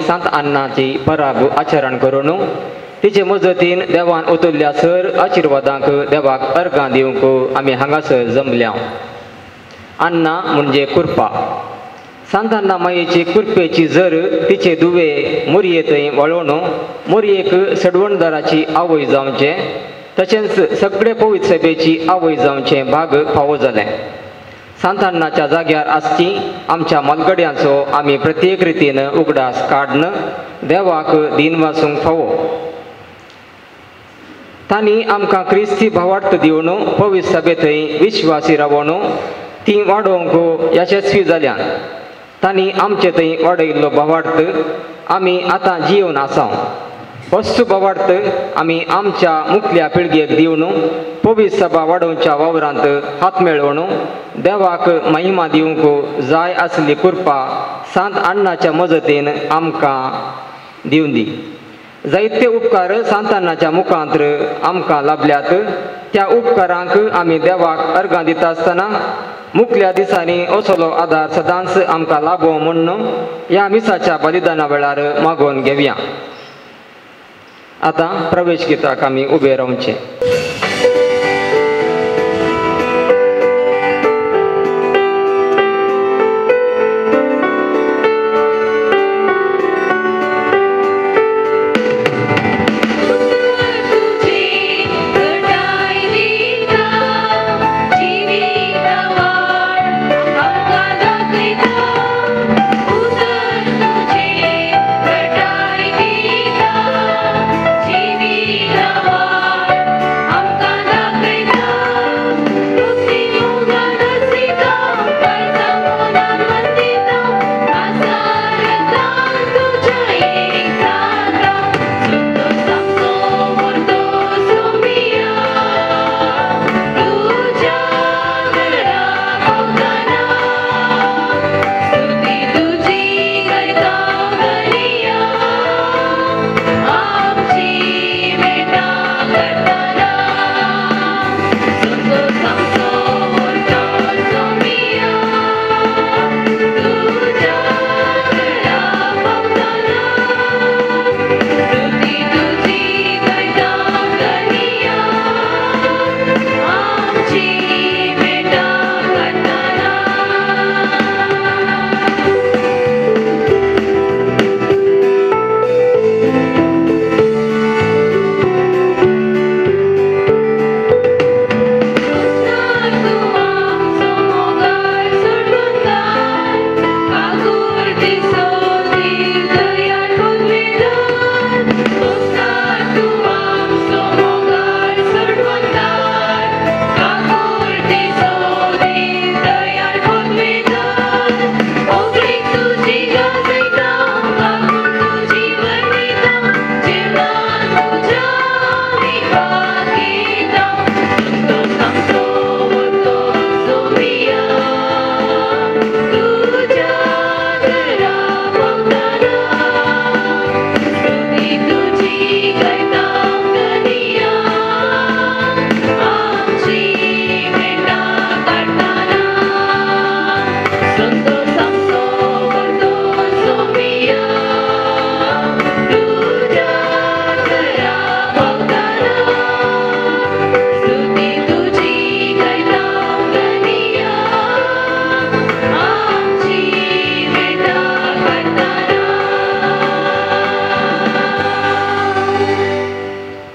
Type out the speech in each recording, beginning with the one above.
सांत अन्नाची पराब आचरण करून तिचे मजतीन देवान उतरल्या सर आशिर्वादांक देवाक अर्गां दिवंक आमी हांगासर जमल्या. अन्ना म्हणजे कृपा. सांत अन्ना मायेची कृपेची जर तिचे दुवे मोरये थंय वळोवन मोरयेक सडवणदाराची आवय जावचें तशेंच सगळे पवित्र सभेची आवय जावचें भाग फावो जालें. सांत अन्नाच्या जाग्यार आसची आमच्या मालगड्यांचो आमी प्रत्येक रितीन उगडास काडून देवाक दीन वासूंक फावो. तांणी आमकां क्रिस्ती भावार्थ दिवन पवित्र सभे थंय विश्वासी रावोन ती वाडोवंक यशस्वी जाल्यान. तांणी आमचे थंय वाडयल्लो भावार्थ आमी आतां जिवन आसा. वस्तू भावार्थ आमी आमच्या मुखल्या पिळगेक दिवन पवित्र सभा वाडोवच्या वावरांत हात मेळोवन देवाक महिमा दिवंक जाय आसली कृपा सांत अन्नाच्या मजतीन आमकां दिवन दी. जायते उपकार सांत अन्नाच्या मुखांत आमकां लाभल्यात. त्या उपकारांक आमी देवाक अर्गां दिता आसतना मुखल्या दिसांनी असलो आदार सदांच आमकां लाभो म्हूण ह्या मिसाच्या बलिदाना वेळार मागोवन घेवया. आतां प्रवेश गिताक आमी उबे रावचें.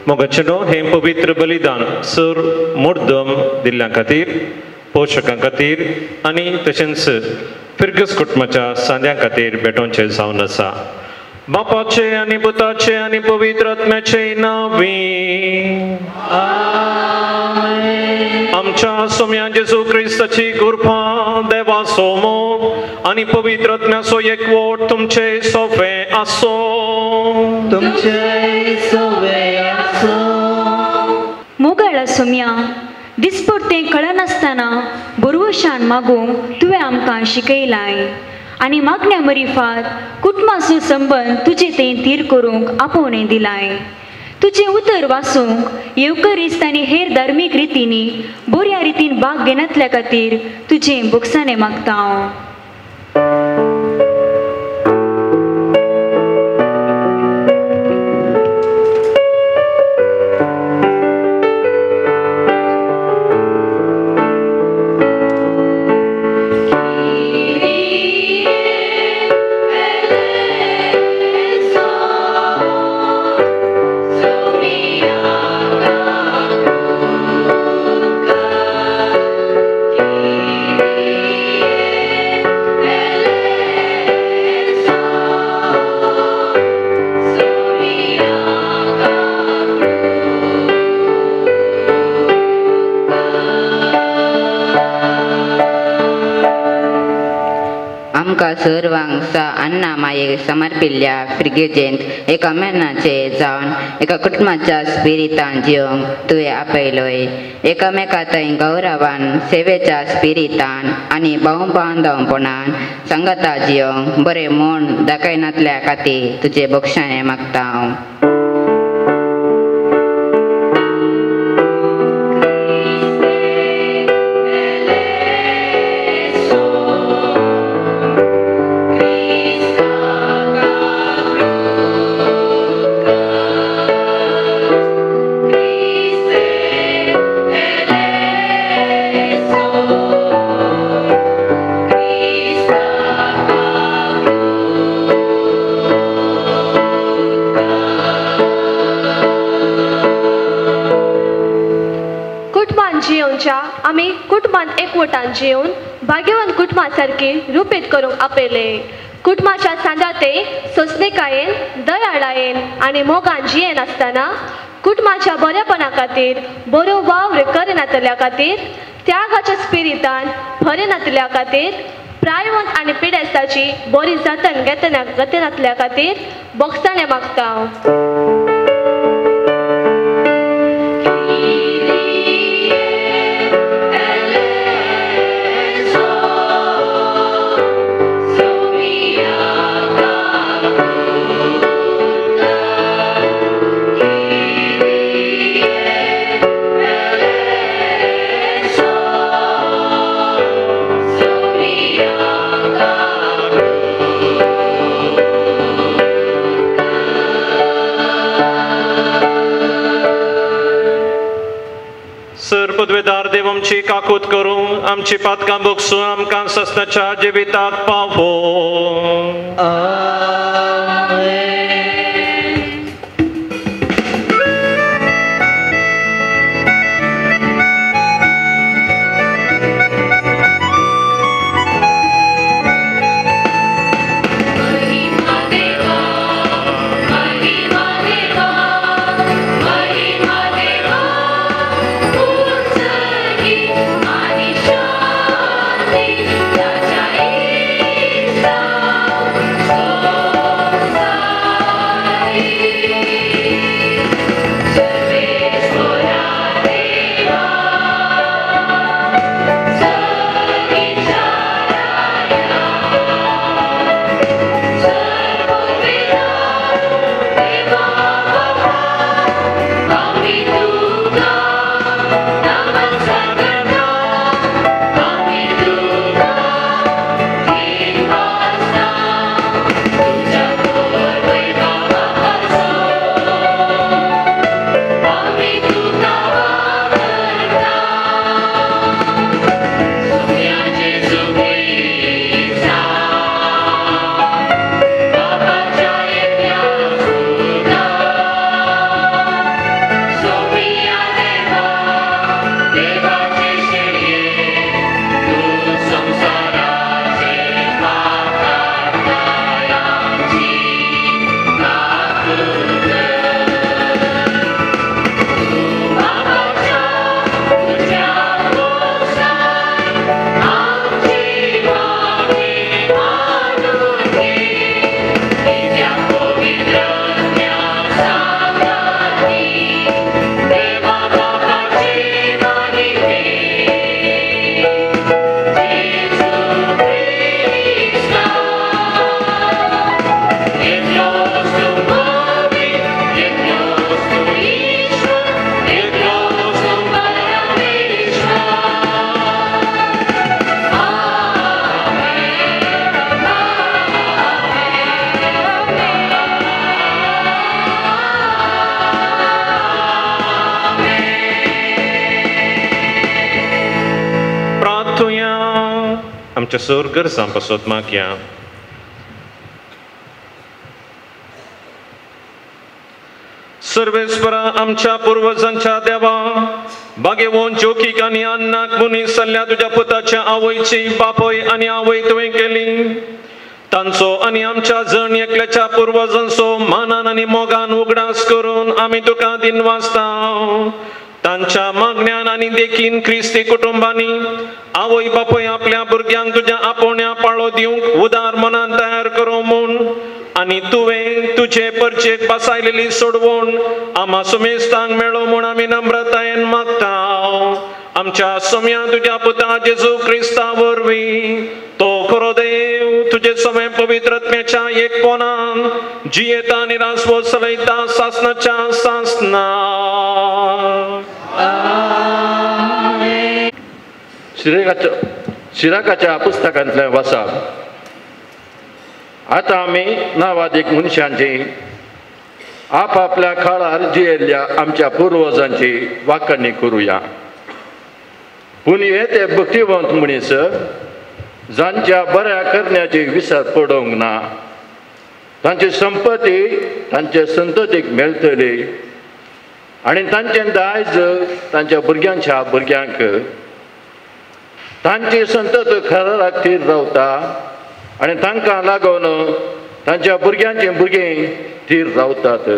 मोगाचेनो हें पवित्र बलिदान सर मुर्दम दिल्ल्या खातीर पोशकां खातीर आनी तशेंच फिरगस कुटुंबाच्या सांद्यां खातीर भेटोवचें जावन आसा. बापाचे आनी पुताचे आनी पवित्र आत्म्याचे नांवी आमच्या सोम्या जेजू क्रिस्ताची कृपा देवाचो मोग आनी पवित्र आत्म्याचो एकवट तुमचे सोफे आसो. तुमचे सोवे आसो. मोगाळा सोम्या, दिसपडतें कळनासतना बरवशान मागूंक तुवें आमकां शिकयलाय आनी मागण्या मरिफात कुटुंबाचो संबंद तुजे तें थीर करूंक आपोवणें दिलाय. तुजें उतर वाचूंक येवकरिस्त आनी हेर धार्मीक रितींनी बऱ्या रितीन भाग घेनातल्या खातीर तुजें भोगसाणें मागता हांव. आमकां सर्वांक सा अन्ना मायेक समर्पिल्ल्या फिर्गजेंत एका मेनाचे जावन एका कुटुंबाच्या स्पिरितान जिवंक तुवें आपयलोय. एकामेका थंय गौरवान सेवेच्या स्पिरितान आनी भावबांधवपणान सांगाता जिवंक बरें म्हूण दाखयनातल्या खातीर तुजे बक्षाणे मागता हांव. आमी कुटुंबांत एकवटान जेवन भाग्यवंत कुटुंबा सारकी रुपेत करूंक आपयले. कुटुंबाच्या सांगाते सोंसणीकायेन दयाळायेन आनी मोगान जियेनासतना कुटुंबाच्या बरेपणा खातीर बरो वावर करिनातल्या खातीर त्यागाच्या स्पिरितान भरिनातल्या खातीर प्रायवंत आनी पिडेस्ताची बरी जतन घेतना घेतनातल्या खातीर बोगसाणें मागता. पदवेदार देव आमची काकूत करूं आमची पातकां भोगसूं आमकां सस्नाच्या जिविताक पावो. आमच्या सर गरजां पासत मागया. सर्वेस्परा आमच्या पुर्वजांच्या देवा भाग्यवंत जोकीक आनी अन्नाक मनीस जाल्ल्या तुज्या पुताच्या आवयची बापय आनी आवय तुवें केली. तांचो आनी आमच्या जण एकल्याच्या पुर्वजांचो मानान आनी मोगान उगडास करून आमी तुका दिनवासता. तांच्या मागण्यान आनी देखीन क्रिस्ती कुटुंबांनी आवय बापूय आपल्या भुरग्यांक तुज्या आपोवण्या पाळो दिवंक उदार मनान तयार करूं म्हूण आनी तुवें तुजे परचेक बसायलेली सोडवण आमा सुमेस्तांक मेळो म्हूण आमी नम्रतायेन मागता. आमच्या सोम्या तुज्या पुता जेजू क्रिस्ता वरवीं तो खरो देव तुजे समें पवित्रत्म्याच्या एकपणान जियेता आनी रासवो चलयता सासनाच्या सासना. सिराकाच्या पुस्तकांतलें वाचप. आतां आमी नावादीक मनशांची आपापल्या काळार जियेल्ल्या आमच्या पुर्वजांची वाखाणी करुया. पूण हे ते भक्तिवंत मनीस जांच्या बऱ्या करण्याची विसर पडोवंक ना, तांची संपत्ती तांचे संततीक मेळटली आनी तांचें दायज तांच्या भुरग्यांच्या भुरग्यांक. तांची संतत खराराक थीर रावता आनी तांकां लागून तांच्या भुरग्यांची भुरगीं थीर रावतात.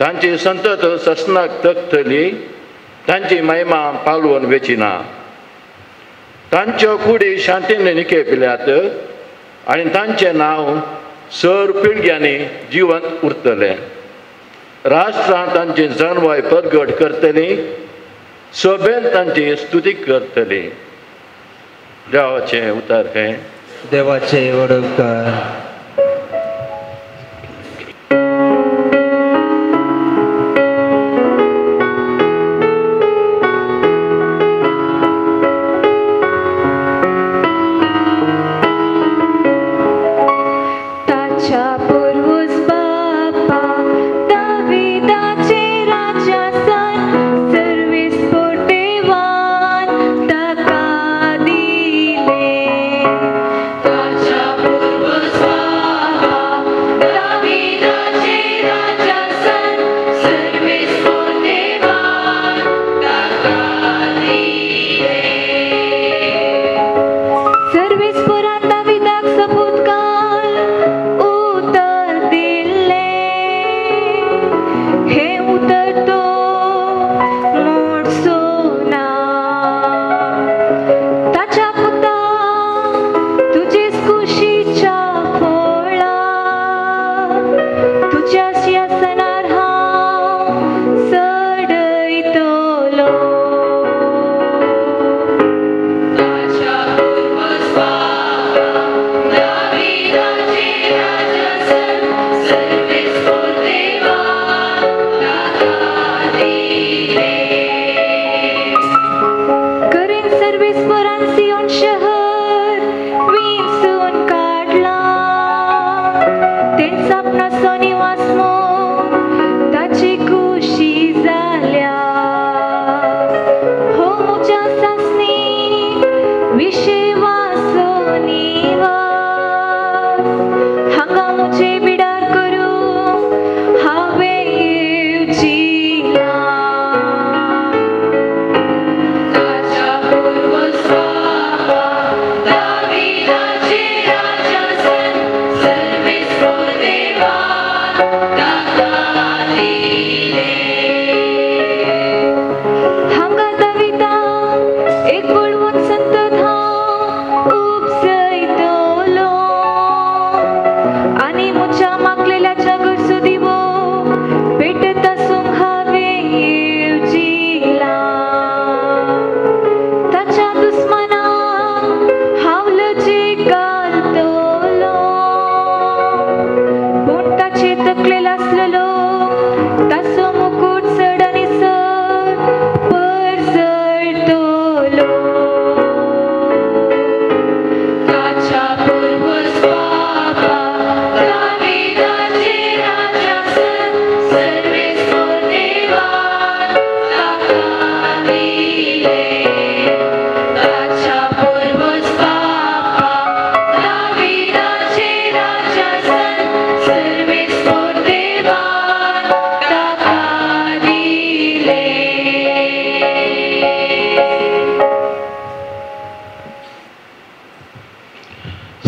तांची संतत ससनाक तकतली, तांची महिमा पालवून वेची ना. तांच्यो कुडी शांतीन निकेपिल्यात आनी तांचें नांव सर पिळग्यांनी जिवंत उरतलें. राष्ट्रां तांची जानवाय परगट करतली, सोबेन तांची स्तुती करतली. देवाचें उतर हें. देवाचे वडोपकार.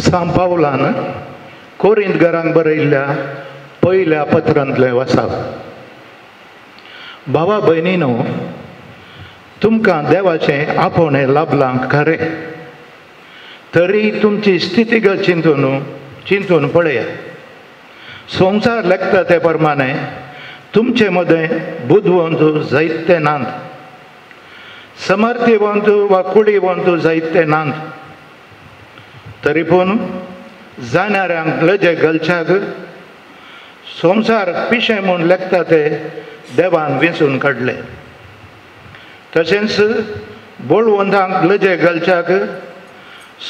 सांपावलान कोरिंतघरांक बरयल्ल्या पयल्या पत्रांतलें वाचप. भावा भयणीनो, तुमकां देवाचें आपोवणें लाभलां खरें, तरी तुमची स्थितीगत चिंतून पळया. संवसार लेखता ते प्रमाणे तुमचे मदें बुदवंत जायते नात, समर्थवंत वा कुडीवंत जायते नात, तरी पूण जाणाऱ्यांक लजे घालच्याक संवसार पिशें म्हूण लेखता ते देवान वेंचून काडले. तशेंच बळवंतांक लजे घालच्याक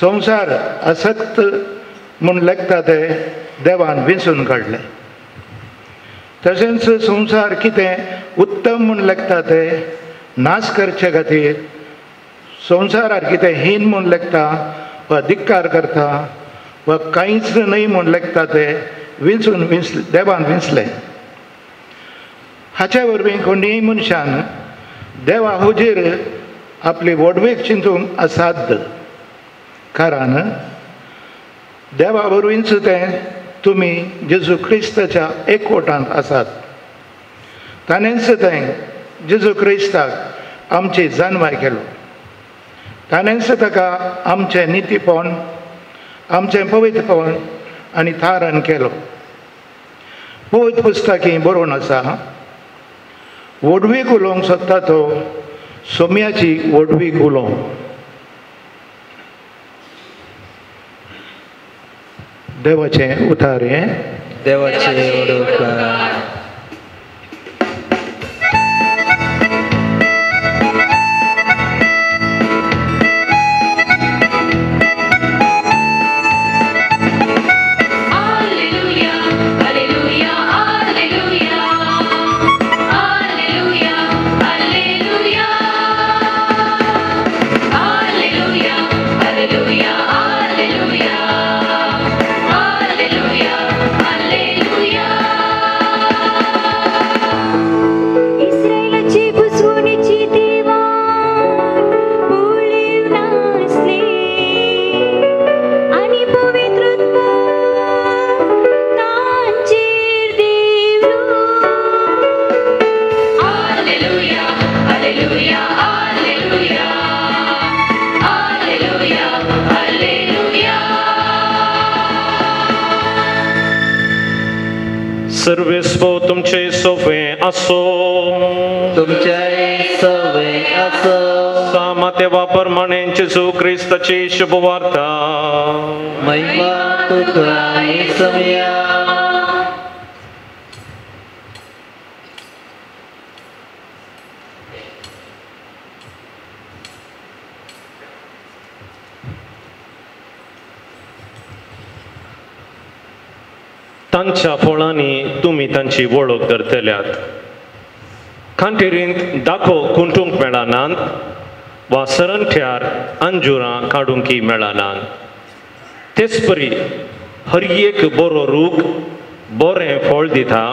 संवसार असक्त म्हूण लेखता ते देवान वेंचून काडले. तशेंच संवसार कितें उत्तम म्हूण लेखता ते नाश करचे खातीर संवसारार कितें हीन म्हूण लेखता वा धिक्कार करता वा कांयच न्हय म्हूण लेखता ते विंचून देवान विंचले. हाचे वरवीं कोणीय मनशान देवा हुजीर आपली व्हडवीक चिंतूंक असाध्य, कारण देवा वरवींच तें तुमी जेजू क्रिस्ताच्या एकवटांत आसात. ताणेंच तें जेजू क्रिस्ताक आमची जाणवाय केलो. ताणेंच ताका आमचें नितीपण, आमचें पवित्रपण आनी थारण केलो. पवित्र पुस्तकी बरोवन आसा, व्हडवीक उलोवंक सोदता तो सोम्याची व्हडवीक उलोवंक. देवाचें उतार हें. देवाचें उपकार. सर्वेस्व तुमचे सोफे असो, तुमचे सवे असो. सामाते वापर माने जेजू क्रिस्ताची शुभवार्ता. महिमा तुका येसुया. तांच्या फळांनी तुमी तांची वळख धरतल्यात. खांटेरींत दाखो कुंटूंक मेळनात वा सरंठ्यार अंजुरां काडूंक मेळनात. तेच परी हर एक बरो रूख बरें फळ दिता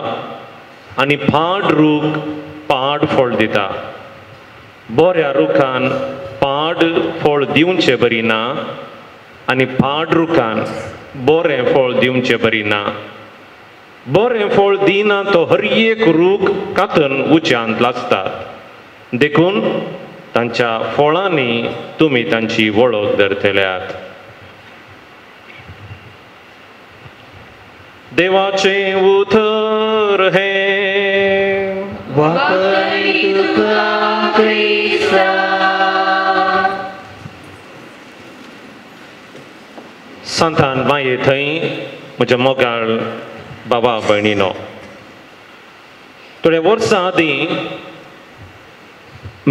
आनी पाड रूख पाड फळ दिता. बऱ्या रुखान पाड फळ दिवचें बरी ना आनी पाड रुखान बरें फळ दिवचें बरी ना. बरें फळ दिना तो हर एक रूख कातन उच्यांत लासतात. देखून तांच्या फळांनी तुमी तांची वळख धरतल्यात. देवाचें उतर हें. सांतान माये थंय म्हज्या मोगाळ बाबा भयणीनो, थोड्या वर्सां आदीं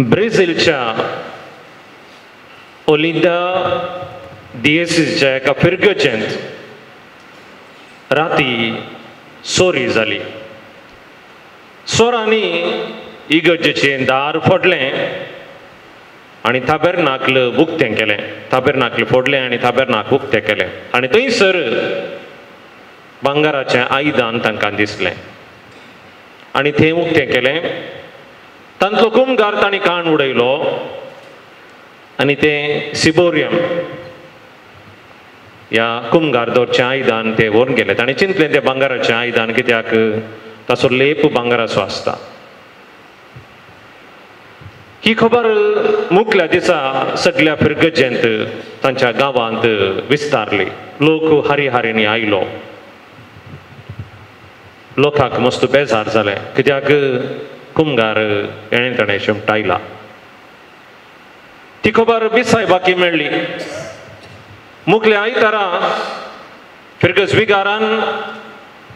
ब्राझीलच्या ओलिंदा दियेसीच्या एका फिरगजेंत राती चोरी जाली. चोरांनी इगर्जेचें दार फोडलें आनी ताबेरनाकल उक्तें केलें. ताबेरनाकल फोडलें आनी ताबेरनाक उक्तें केलें आनी थंयसर भांगराचें आयदन तांकां दिसलें आनी थंय उक्तें केलें. तांतलो कुमगार तांणी काण उडयलो आनी तें सिबोरियम ह्या कुमगार दवरचें आयदन तें व्हरून गेलें. ताणें चिंतलें तें भांगराचें आयदन कित्याक ताचो लेप भांगराचो आसता. ही खबर मुखल्या दिसा सगळ्या फिरगजेंत तांच्या गांवांत विस्तारली. लोक हरिहरींनी आयलो. लोकांक मस्त बेजार जाले कित्याक कुमगार येणे ताणें शेमटायला. ती खबर बिसायबाकी मेळ्ळी. मुखल्या आयतारा फिरगज विगारान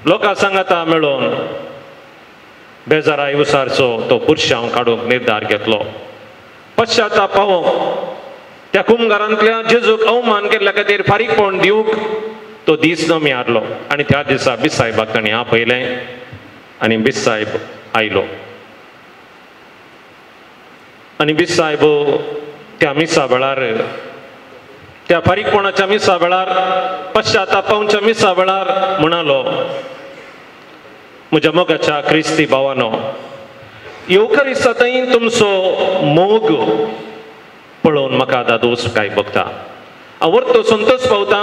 लोकां सांगाता मेळोवन बेजाराय उसारचो तो पुरशांव काडूंक निर्धार घेतलो. पश्चाताप पावोवंक त्या कुमगारांतल्या जेजूक अवमान केल्ल्या खातीर फारीकपण दिवंक तो दीस नमी हारलो आनी त्या दिसा बिसायबाक ताणें आपयलें आनी बिसायब आयलो. आनी बिसायब त्या मिसा वेळार, त्या फारीकपणाच्या मिसा वेळार, पश्चातापावच्या मिसा वेळार म्हणालो, म्हज्या मोगाच्या क्रिस्ती भावानो, येवकरिस्तांतय तुमचो मोग पळोवन म्हाका दादोस काय बघता. आवडतो संतोष पावता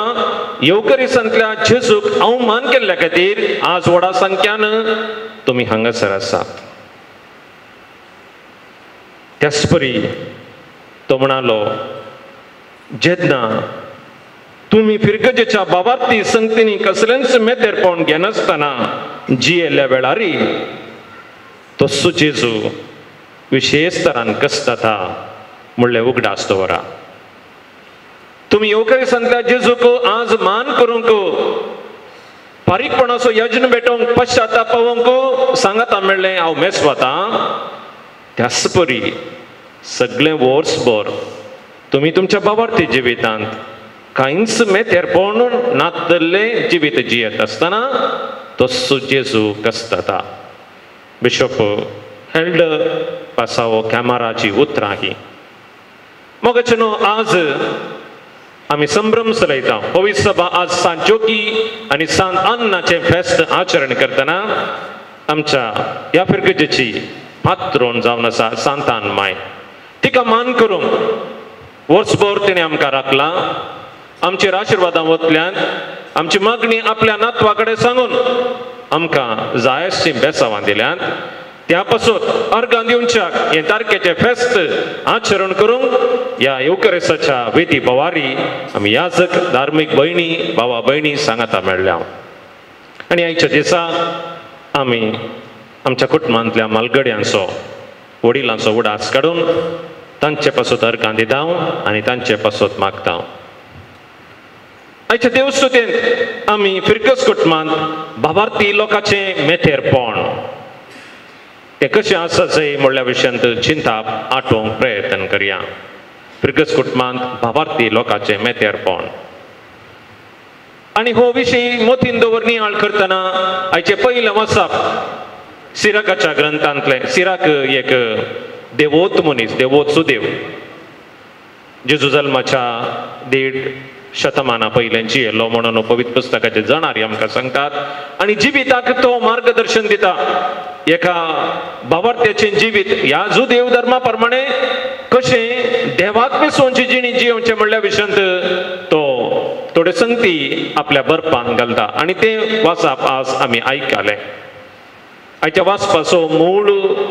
येवकरिस्तांतल्या जेजूक अवमान केल्ल्या खातीर आज व्हडा संख्यान तुमी हांगासर आसात. त्याच परी तो म्हणालो, जेन्ना तुमी फिरगजेच्या बाबार्थी संगतींनी कसलेंच मेतेरपण घेनासतना जियेल्ल्या वेळारी तस्सो जेजू विशेष तरान कस जाता म्हणलें उगडास दवरा. तुमी येवकरिस्तांतल्या जेजूक आज मान करूंक, फारीकपणाचो यज्ञ भेटोवंक, पश्चाताप पावोवंक सांगाता मेळ्ळें हांव मेस वता. त्याच परी सगळें वर्सभर तुमी तुमच्या बाबार्थी जिवितांत कांयच मेतेरपण नातल्लें जिवीत जियेत आसतना तस्सो जेजू कस जाता. बिशप हेल्ड पासावो कॅमेराची उतरां ही. मोगाचे न्हू, आज आमी संभ्रम चलयता. पवित्र सभा आज सांत जोकी आनी सांत अन्नाचें फेस्त आचरण करतना आमच्या ह्या फिरगजेची पात्रोण जावन आसा सांतान माय. तिका मान करूंक वर्सभर तिणें आमकां राखलां. आमचेर आशिर्वादां वतल्यान आमची मागणी आपल्या नातवा कडेन सांगून आमकां जायशीं बेसावां दिल्यांत. त्या पासून अर्गां दिवच्याक हें तारखेचें फेस्त आचरण करूंक ह्या येवकरेसाच्या वेदी भवारी आमी याजक, धार्मीक भयणी, भावा भयणी सांगाता मेळ्ळ्या. आनी आयच्या दिसा आमी आमच्या कुटुंबांतल्या मालगड्यांचो, वडिलांचो उडास काडून तांचे पासत अर्गां दिता आनी तांचे पासत मागता. आयच्या देवस्तुतेंत आमी फिरकस कुटुंबांत भावार्थी लोकांचें मेथेरपण तें कशें आसा जंय म्हणल्या विशयांत चिंताप आठोवंक प्रयत्न करया. फिरकस कुटुंबांत भावार्थी लोकांचें मेथेरपण आनी हो विशय मोतीन दवर नियाळ करतना आयचें पयलें वचप सिराकाच्या ग्रंथांतलें. सिराक एक देवोत मनीस, देवोत सुदेव, जेजू जल्माच्या 1.5 शतमाना पयलें जियेलो म्हणून पवित्र पुस्तकाचे जाणारी आमकां सांगतात. आनी जिविताक तो मार्गदर्शन दिता. एका भावार्थ्याचें जिवीत ह्या जुदेव धर्मा प्रमाणे कशें देवाक विसवची जिणी जियोवचें म्हणल्या विशयांत तो थोडे संगती आपल्या बरपान घालता आनी तें वाचप आज आमी आयकलें. आयच्या वाचपाचो मूळ,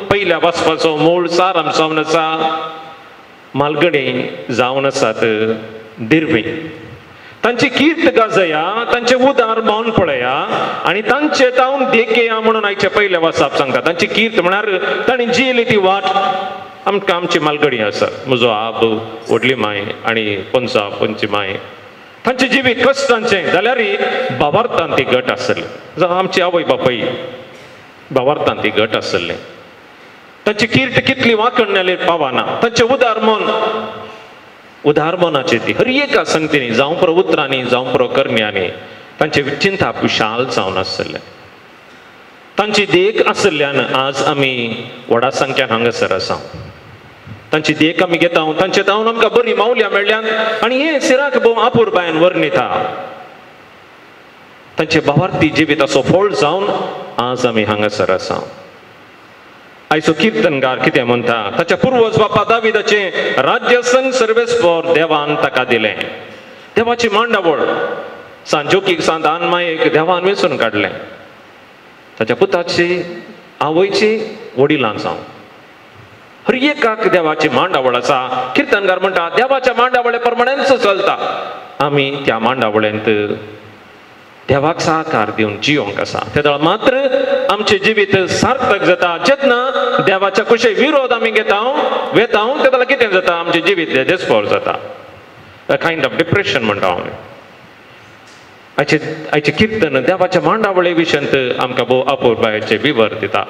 पयल्या वाचपाचो मूळ सार आमचो जावन आसा मालगणी जावन आसात दिर्वी. तांची कीर्त गाजया, तांचे उदार मावन पळया आनी तांचे तावन देखया म्हणून आयचे पयले वाचप सांगता. तांची कीर्त म्हळ्यार तांणी जियेली ती वाट. आमकां आमची मालगडी आसा, म्हजो आब, व्हडली माय आनी पंचा पंची माय, तांचें जिवीत कश्टांचें जाल्यार भावार्थान ती घट आसली. जावं आमची आवय बापूय भावार्थान ती घट आसली. तांची कीर्त कितली वांकडण्याली पावना. तांचें उदार मन, उदार मनाची ती हर एका संगतीनी, जावं प्रो उतरांनी, जावं प्रो करण्यांनी तांचे चिंताप विशाल जावन आसलें. तांची देख आसल्यान आज आमी व्हडा संख्यान हांगासर आसा. तांची देख आमी घेता, तांचे तावन आमकां बरी मावल्या मेळ्ळ्यान. आनी हें सिराक भोव आपुरबायन वर्णिता. तांचे भावार्थी जिविताचो फळ जावन आज आमी हांगासर आसा. आयचो किर्तनकार कितें म्हणटा, ताच्या पुर्वज बापा दाविदाचें राज्यसन सर्वेस्पर देवान ताका दिलें. देवाची मांडावळ सांत जोकीक, सांत आनमायेक देवान वेंचून काडलें. ताच्या पुताची, आवयची, वडिलां जावं. हर एकाक देवाची मांडावळ आसा. किर्तनकार म्हणटा देवाच्या मांडावळे प्रमाणेच चलता. आमी त्या मांडावळेंत देवाक साकार दिवन जियोंक आसा. तेदळ मात्र आमचें जिवीत सार्थक जाता. जेन्ना देवाच्या कुशे विरोध आमी घेता वेता तेदळ कितें जाता, आमचें जिवीत देस्पोर जाता. अ कायंड ऑफ डिप्रेशन म्हणटा आमी. आयचें किर्तन देवाच्या मांडावळे विशयांत आमकां भोव अपुरबायेचें विवर दिता.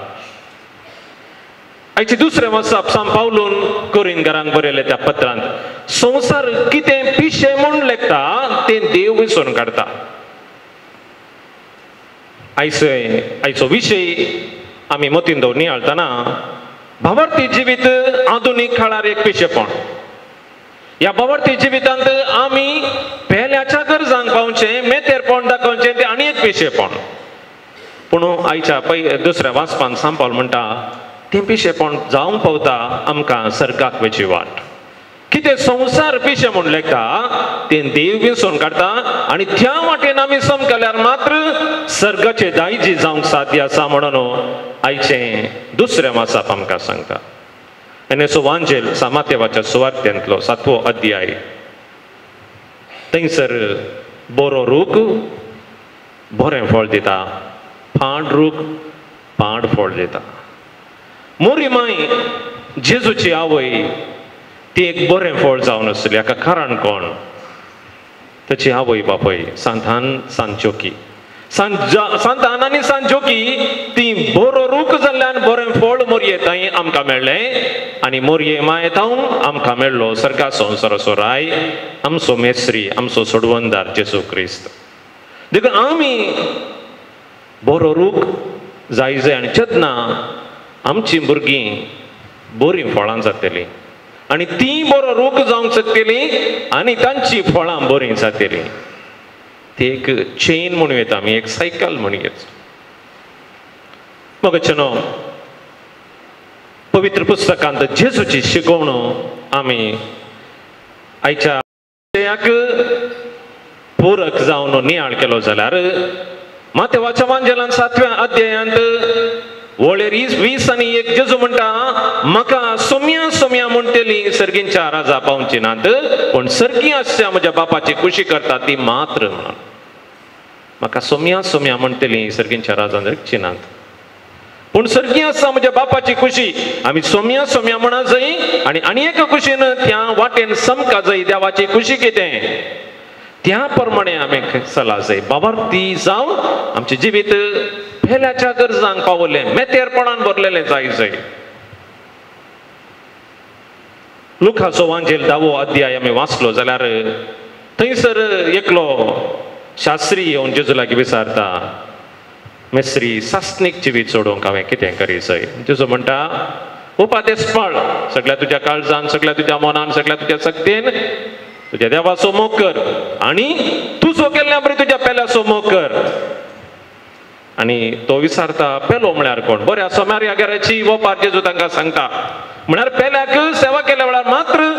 आयचें दुसरें वाचप सांत पावलून कोरिंथकारांक बरयलें त्या पत्रांत संवसार कितें पिशें म्हूण लेखता तें देव विसरून काडटा. आयचो विशय आमी मतीन दवर नियाळतना भावार्थी जिवीत आधुनीक काळार एक पिशेपण. ह्या भावार्थी जिवितांत आमी पेल्याच्या गरजांक पावचें, मेतेरपण दाखोवचें, तें आनी एक पिशेपण. पूण आयच्या दुसऱ्या वाचपान सांत पावल म्हणटा तें पिशेपण जावंक पावता आमकां सर्गाक वयची वाट. कितें संवसार पिशें म्हूण लेखता तें देव विसरून काडटा आनी त्या वाटेन आमी समकल्यार मात्र सर्गाचे दायजी जावंक साध्य आसा म्हणून आयचें दुसरें वाचप आमकां सांगता. आनी सो वांजेल सामातेवाच्या सुवार्थेंतलो 7वो अध्याय थंयसर बरो रूख बरें फळ दिता, पाड रूख पाड फळ दिता. मोरी माय जेजूची आवय ती एक बरें फळ जावन आसली. हाका कारण कोण? ताची आवय बापूय सांतान सांत जोकी. सांतान आनी सांत जोकी ती बरो रूख जाल्ल्यान बरें फळ मोरये थंय आमकां मेळ्ळें आनी मोरये माये थावन आमकां मेळ्ळो सर्गा संवसाराचो राय, आमचो मेस्त्री, आमचो सोडवणदार जेजू क्रिस्त. देखून आमी बरो रूख जाय जाय आनी जेन्ना आमचीं भुरगीं बरीं फळां जातलीं आनी तीं बरो रूख जावंक शकतलीं आनी तांचीं फळां बरीं जातलीं. ती एक चेन म्हणूं येता आमी, एक सायकल म्हणूं येता. मगचनो पवित्र पुस्तकांत जेजूची शिकवण आमी आयच्या विशयाक पूरक जावन नियाळ केलो जाल्यार मातेवाच्या वांजेलान 7व्या अध्यायांत वळेर 20 आनी 1 जेजू म्हणटा म्हाका सोम्या सोम्या म्हणटली सर्गींच्या राजा पावची नात, पूण सर्गी आसच्या म्हज्या बापाची खुशी करता ती मात्र म्हणून. म्हाका सोम्या सोम्या म्हणटली सर्गींच्या राजा रिगची नात, पूण सर्गी आसा म्हज्या बापाची खुशी. आमी सोम्या सोम्या म्हणा जाय आनी आनी एका खुशीन त्या वाटेन समका जाय देवाची खुशी कितें त्या प्रमाणे आमी चला जाय. बाबार्थी जावन आमचें जिवीत पेल्याच्या गरजांक पावलें, मेतेरपणान भरलेलें जाय जाय. लुकाचो वांजेल 10वो अध्याय आमी वाचलो जाल्यार थंयसर एकलो शास्त्री येवन जेजू लागीं विचारता, मेस्त्री सासणीक जिवीत सोडोवंक हांवें कितें करी जाय? जेजू म्हणटा उपादेस पाळ, सगळ्या तुज्या काळजान, सगळ्या तुज्या मनान, सगळ्या तुज्या शक्तीन तुज्या देवाचो मोग कर आनी तुजो केल्ल्या बरी तुज्या पेल्याचो मोग कर. आनी तो विचारता पेलो म्हळ्यार कोण? बऱ्या सोम्यार घराची वपार जेजू तांकां सांगता म्हळ्यार पेल्याक सेवा केल्या वेळार मात्र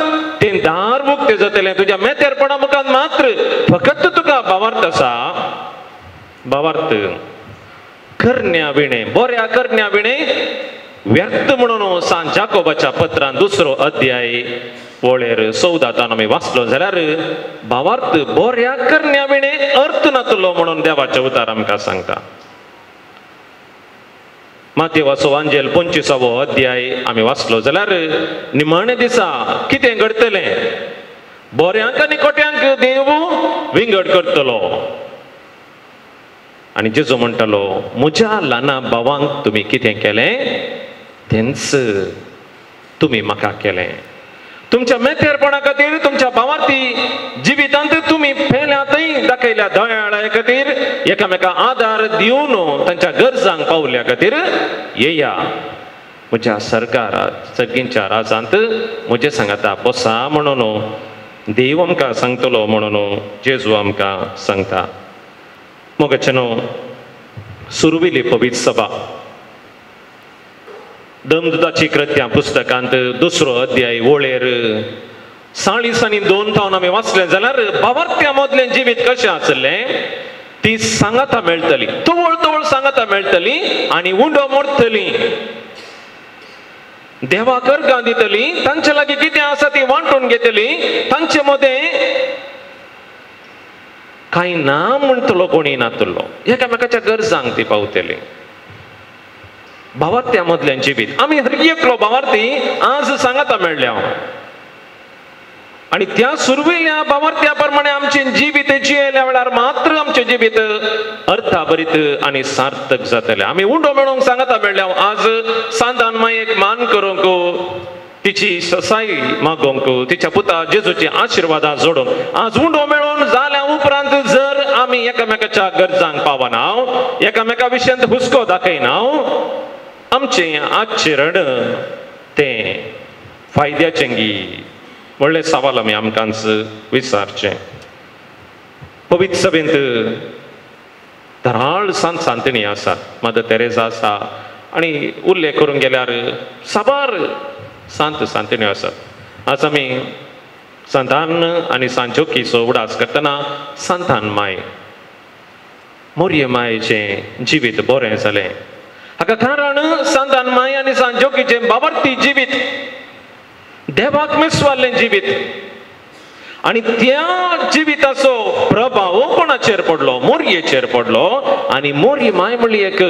तें दार उक्तें जातलें. तुज्या मेतेरपणा मुखार मात्र फकत तुका भावार्थ आसा. भावार्थ करण्या विणे, बऱ्या करण्या विणे व्यर्थ म्हणून सांत जाकोबाच्या पत्रान 2 अध्याय वळेर 14 आमी वाचलो जाल्यार भावार्थ बऱ्या करण्या विणे अर्थ नातलो म्हणून देवाचें उतार आमकां सांगता. मातेवाचो वांजेल 25वो अध्याय आमी वाचलो जाल्यार निमाणे दिसा कितें घडटलें? बऱ्यांक आनी खोट्यांक देव विंगड करतलो. आनी जेजू म्हणटालो म्हज्या ल्हाना भावांक तुमी कितें केलें तेंच तुमी म्हाका केलें. तुमच्या मेतेरपणा खातीर, तुमच्या भावार्थी जिवितांत तुमी पेल्या थंय दाखयल्या दयाळा खातीर, एकामेका आदार दिवन तांच्या गरजांक पावल्या खातीर येया म्हज्या सरकारा सर्गींच्या राजांत म्हजें सांगाता बसा म्हणून देव आमकां सांगतलो म्हणून जेजू आमकां सांगता. मोगाचेनो सुरविली पवित्र सभा दमदुताची कृत्यां पुस्तकांत 2 अध्याय वळेर 40 आनी 2 थावन आमी वाचलें जाल्यार भावार्थ्या मदलें जिवीत कशें आसलें ती सांगाता मेळटली, तवळ तवळ सांगाता मेळटली आनी उंडो मोडटली. देवाक अर्गां दितली, तांचे लागीं कितें आसा ती वांटून घेतली, तांचे मदें कांय ना म्हणटलो कोणी नातलो, एकामेकाच्या गरजांक ती पावतली. भावार्थ्या मदल्यान जिवीत आमी हर एकलो भावार्थी आज सांगाता मेळ्ळ्या आनी त्या सुरवेल्या भावार्थ्या प्रमाणे आमचें जिवीत जियेल्या वेळार मात्र आमचें जिवीत अर्थाभरीत आनी सार्थक जातलें. आमी उंडो मेळोवंक सांगाता मेळ्ळ्या आज सांतान मायेक मान करूंक, तिची ससाई मागोवंक, तिच्या पुता जेजूची आशिर्वादां जोडूंक आज उंडो मेळोवन जाल्या उपरांत जर आमी एकामेकाच्या गरजांक पावना, एकामेका विशयांत हुस्को दाखयना, आमचें आचरण तें फायद्याचें गी व्हडलें सवाल आमी आमकांच विचारचें. पवित्र सभेंत धराळ सांत सांतणी आसात, मदर तेरेजा आसा आनी उल्लेख करूंक गेल्यार साबार सांत सांतण्यो आसात. आज आमी सांतान आनी सांत जोकीचो उडास करतना सांतान माय, मोरये मायेचें जिवीत बरें जालें. हाका कारण सांतान माय आनी सांत जोकीचें बाबर्ती जिवीत, देवाक मिसवाल्लें जिवीत आनी त्या जिविताचो प्रभाव कोणाचेर पडलो? मोरयेचेर पडलो. आनी मोरये माय म्हणली एक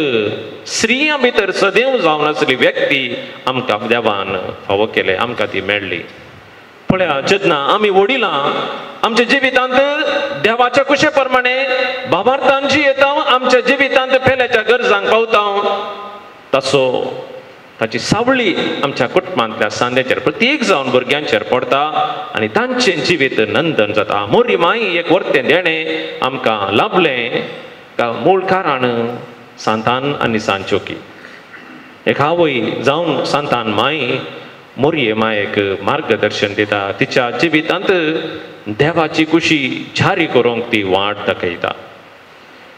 स्त्रियां भितर सदैव जावन आसली व्यक्ती आमकां देवान फावो केले, आमकां ती मेळ्ळी. पळया जेन्ना आमी वडिलां आमच्या जिवितांत देवाच्या कुशे प्रमाणे भावार्थान जियेता, आमच्या जिवितांत पेल्याच्या गरजांक पावता, तसो ताची सावळी आमच्या कुटुंबांतल्या सांद्याचेर प्रत्येक जावन भुरग्यांचेर पडता आनी तांचें जिवीत नंदन जाता. मोरी माई एक वर्तें देणें आमकां लाभलें मूळ कारण सांतान आनी सांत जोकी. एक आवय जावन सांतान माई मोरये मायेक मार्गदर्शन दिता, तिच्या जिवितांत देवाची कुशी जारी करूंक ती वाट दाखयता.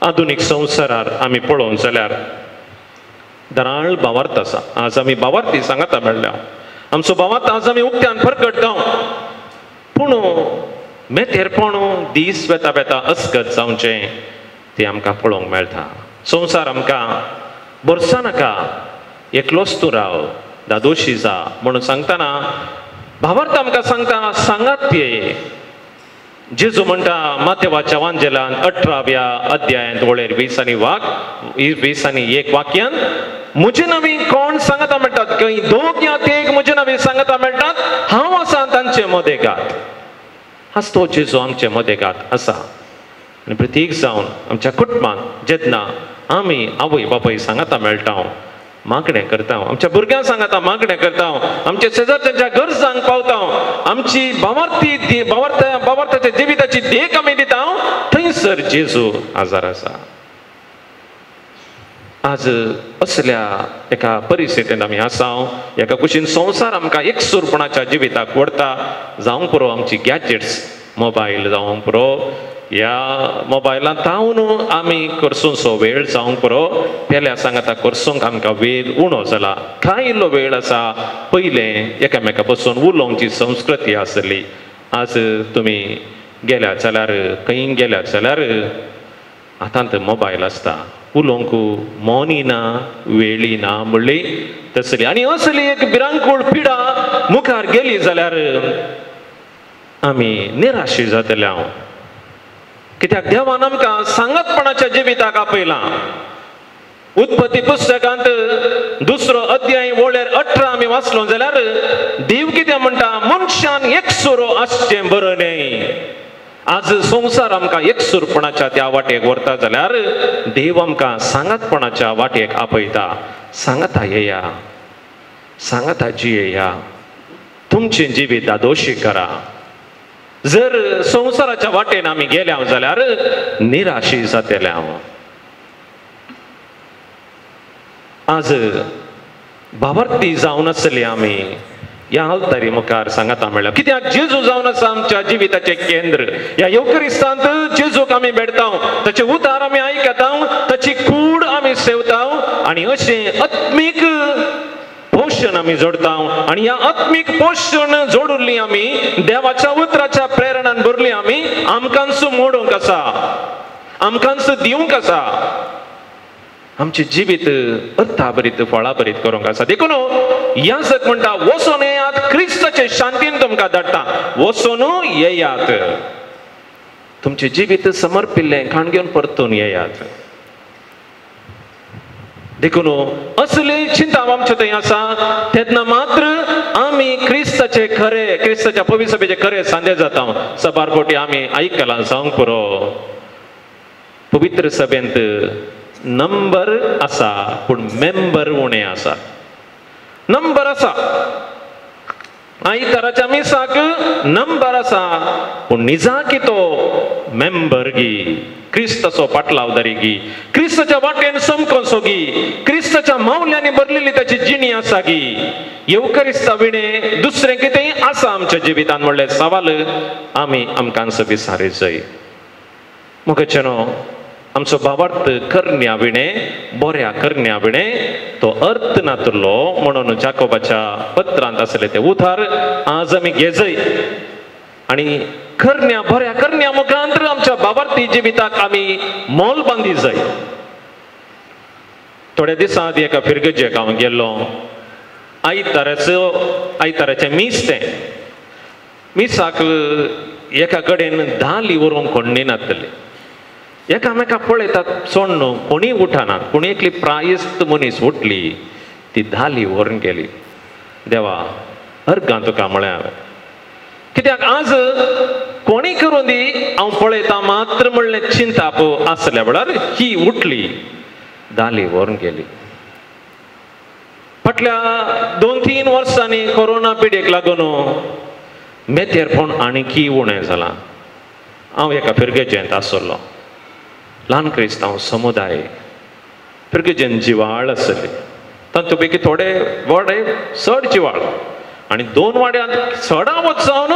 आधुनीक संवसारार आमी पळोवंक जाल्यार दराळ भावार्थ आसा. आज आमी भावार्थी सांगाता मेळ्ळ्या, आमचो भावार्थ आज आमी उक्त्यान परगटता, पूण मेथेरपण दीस वेता वेता अस्कत जावचें तें आमकां पळोवंक मेळटा. संवसार आमकां भरसा नाका, एकलोच तूं राव, दादोशी जा म्हणून सांगतना भावार्थ आमकां सांगता सांगात ते. जेजू म्हणटा मातेवाच्या वांजेलान 18व्या अध्यायांत वळेर 20 आनी 20 आनी 1 वाक्यान म्हजे नवी कोण सांगता म्हणटात, खंय दोग या तेग म्हजे नवी सांगता म्हणटात, हांव आसा तांचे मदेगात. आज तो जेजू आमचे मदेगात आसा आनी प्रत्येक जावन आमच्या कुटुंबांत जेन्ना आमी आवय बापूय सांगता मेळटा, मागणें करता, आमच्या भुरग्यांक सांगता मागणें करता, आमच्या शेजारच्यांच्या गरजांक पावता, आमची भावार्थी भावार्थाच्या जिविताची देख आमी दिता, थंयसर जेजू आजार आसा. आज असल्या एका परिस्थितींत आमी आसा. एका कुशीन संवसार आमकां एकसूरपणाच्या जिविताक व्हरता. जावंक पुरो आमची गॅजेट्स, मोबायल जावंक पुरो, ह्या मोबायलांत तावन आमी करसूंचो वेळ जावंक पुरो, पेल्या सांगाता करसूंक आमकां वेळ उणो जाला. कांय इल्लो वेळ आसा पयलें एकामेका बसून उलोवची संस्कृती आसली. आज तुमी गेल्यात जाल्यार, खंय गेल्यात जाल्यार हातांत मोबायल आसता, उलोवंक मोनी ना, वेळी ना म्हणली तसली. आनी असली एक भिरांकूळ पिडा मुखार गेली जाल्यार आमी निराशी जातले. हांव कित्याक देवान आमकां सांगातपणाच्या जिविताक आपयलां. उत्पत्ती पुस्तकांत 2 अध्याय वळेर 18 आमी वाचलो जाल्यार देव कितें म्हणटा, मनशान एकसुरो आसचें बरें न्हय. आज संवसार आमकां एकसूरपणाच्या त्या वाटेक व्हरता जाल्यार देव आमकां सांगातपणाच्या वाटेक आपयता. सांगाता येया, सांगाता जियेया, तुमचें जिवीत दादोशी करा. जर संवसाराच्या वाटेन आमी गेल्या जाल्यार निराशी जातले. हांव आज भावार्थी जावन आसली आमी ह्या आल्तारी मुखार सांगाता मेळ्ळ्या. कित्याक जेजू जावन आसा आमच्या जिविताचें केंद्र. ह्या येवकरिस्तांत जेजूक आमी भेटता, ताचे उतार आमी आयकता, ताची कूड आमी सेवता आनी अशें आत्मीक पोशण आमी जोडता. आनी ह्या आत्मीक पोशण जोडुल्ली आमी देवाच्या उतराच्या प्रेरणान भरली आमी आमकांच मोडूंक आसा, आमकांच दिवंक आसा. आमचें जिवीत अर्थाभरीत फळाभरीत करूंक आसा. देखून याजक म्हणटा वचोन येयात, क्रिस्ताचे शांतीन तुमकां धाडटा, वचोन येयात, तुमचें जिवीत समर्पिल्लें खाण घेवन परतून येयात. देखून असली चिंता आमचे थंय आसा तेन्ना मात्र आमी क्रिस्ताचे खरे, क्रिस्ताच्या पवित्र सभेचे खरे सांदे जाता. सबार फावटी आमी आयकलां जावंक पुरो, पवित्र सभेंत नंबर आसा पूण मेंबर उणे आसा. नंबर आसा, आयताराच्या मिसाक नंबर आसा पूण निजाकी तो मेंबर गी, क्रिस्ताचो पाटलावदारी गी, क्रिस्ताच्या वाटेन समकोसो गी, क्रिस्ताच्या मावल्यांनी भरलेली ताची जिणी आसा गी, येवकरिस्ता विणे दुसरें कितेंय आसा आमच्या जिवितान म्हणलें सवाल आमी आमकां विसारी जाय. मुखाचेनो आमचो भावार्थ करण्या विणे, बऱ्या करण्या विणे तो अर्थ नातलो म्हणून जाकोबाच्या पत्रांत आसले ते उतार आज आमी घेजय आनी करण्या बऱ्या करण्या मुखांतर आमच्या भावार्थी जिविताक आमी मोल बांदी जाय. थोड्या दिसां आदीं एका फिरगजेक हांव गेल्लो. आयताराचें मीस, तें मिसाक एका कडेन धाली व्हरूंक कोण नातले. एकामेका पळयतात सोडून कोणी उठना, कोणी एकली प्रायस्त मनीस उठली, ती धाली व्हरून गेली. देवा अर्गां तुका म्हळें हांवें, कित्याक आज कोणी करूं दी हांव पळयता मात्र म्हणलें चिंताप आसल्या वेळार ही उठली, धाली व्हरून गेली. फाटल्या 2-3 वर्सांनी कोरोना पिडेक लागून मेतेरपण आणकी उणें जालां. हांव एका फिरगेजेंत आसलो, ल्हान क्रिस्तांव समुदाय, फिरगेजेन जिवाळ आसली, तातूंत पैकी थोडे वाडे चड जिवाळ आनी 2 वाड्यांत चडा वच जावन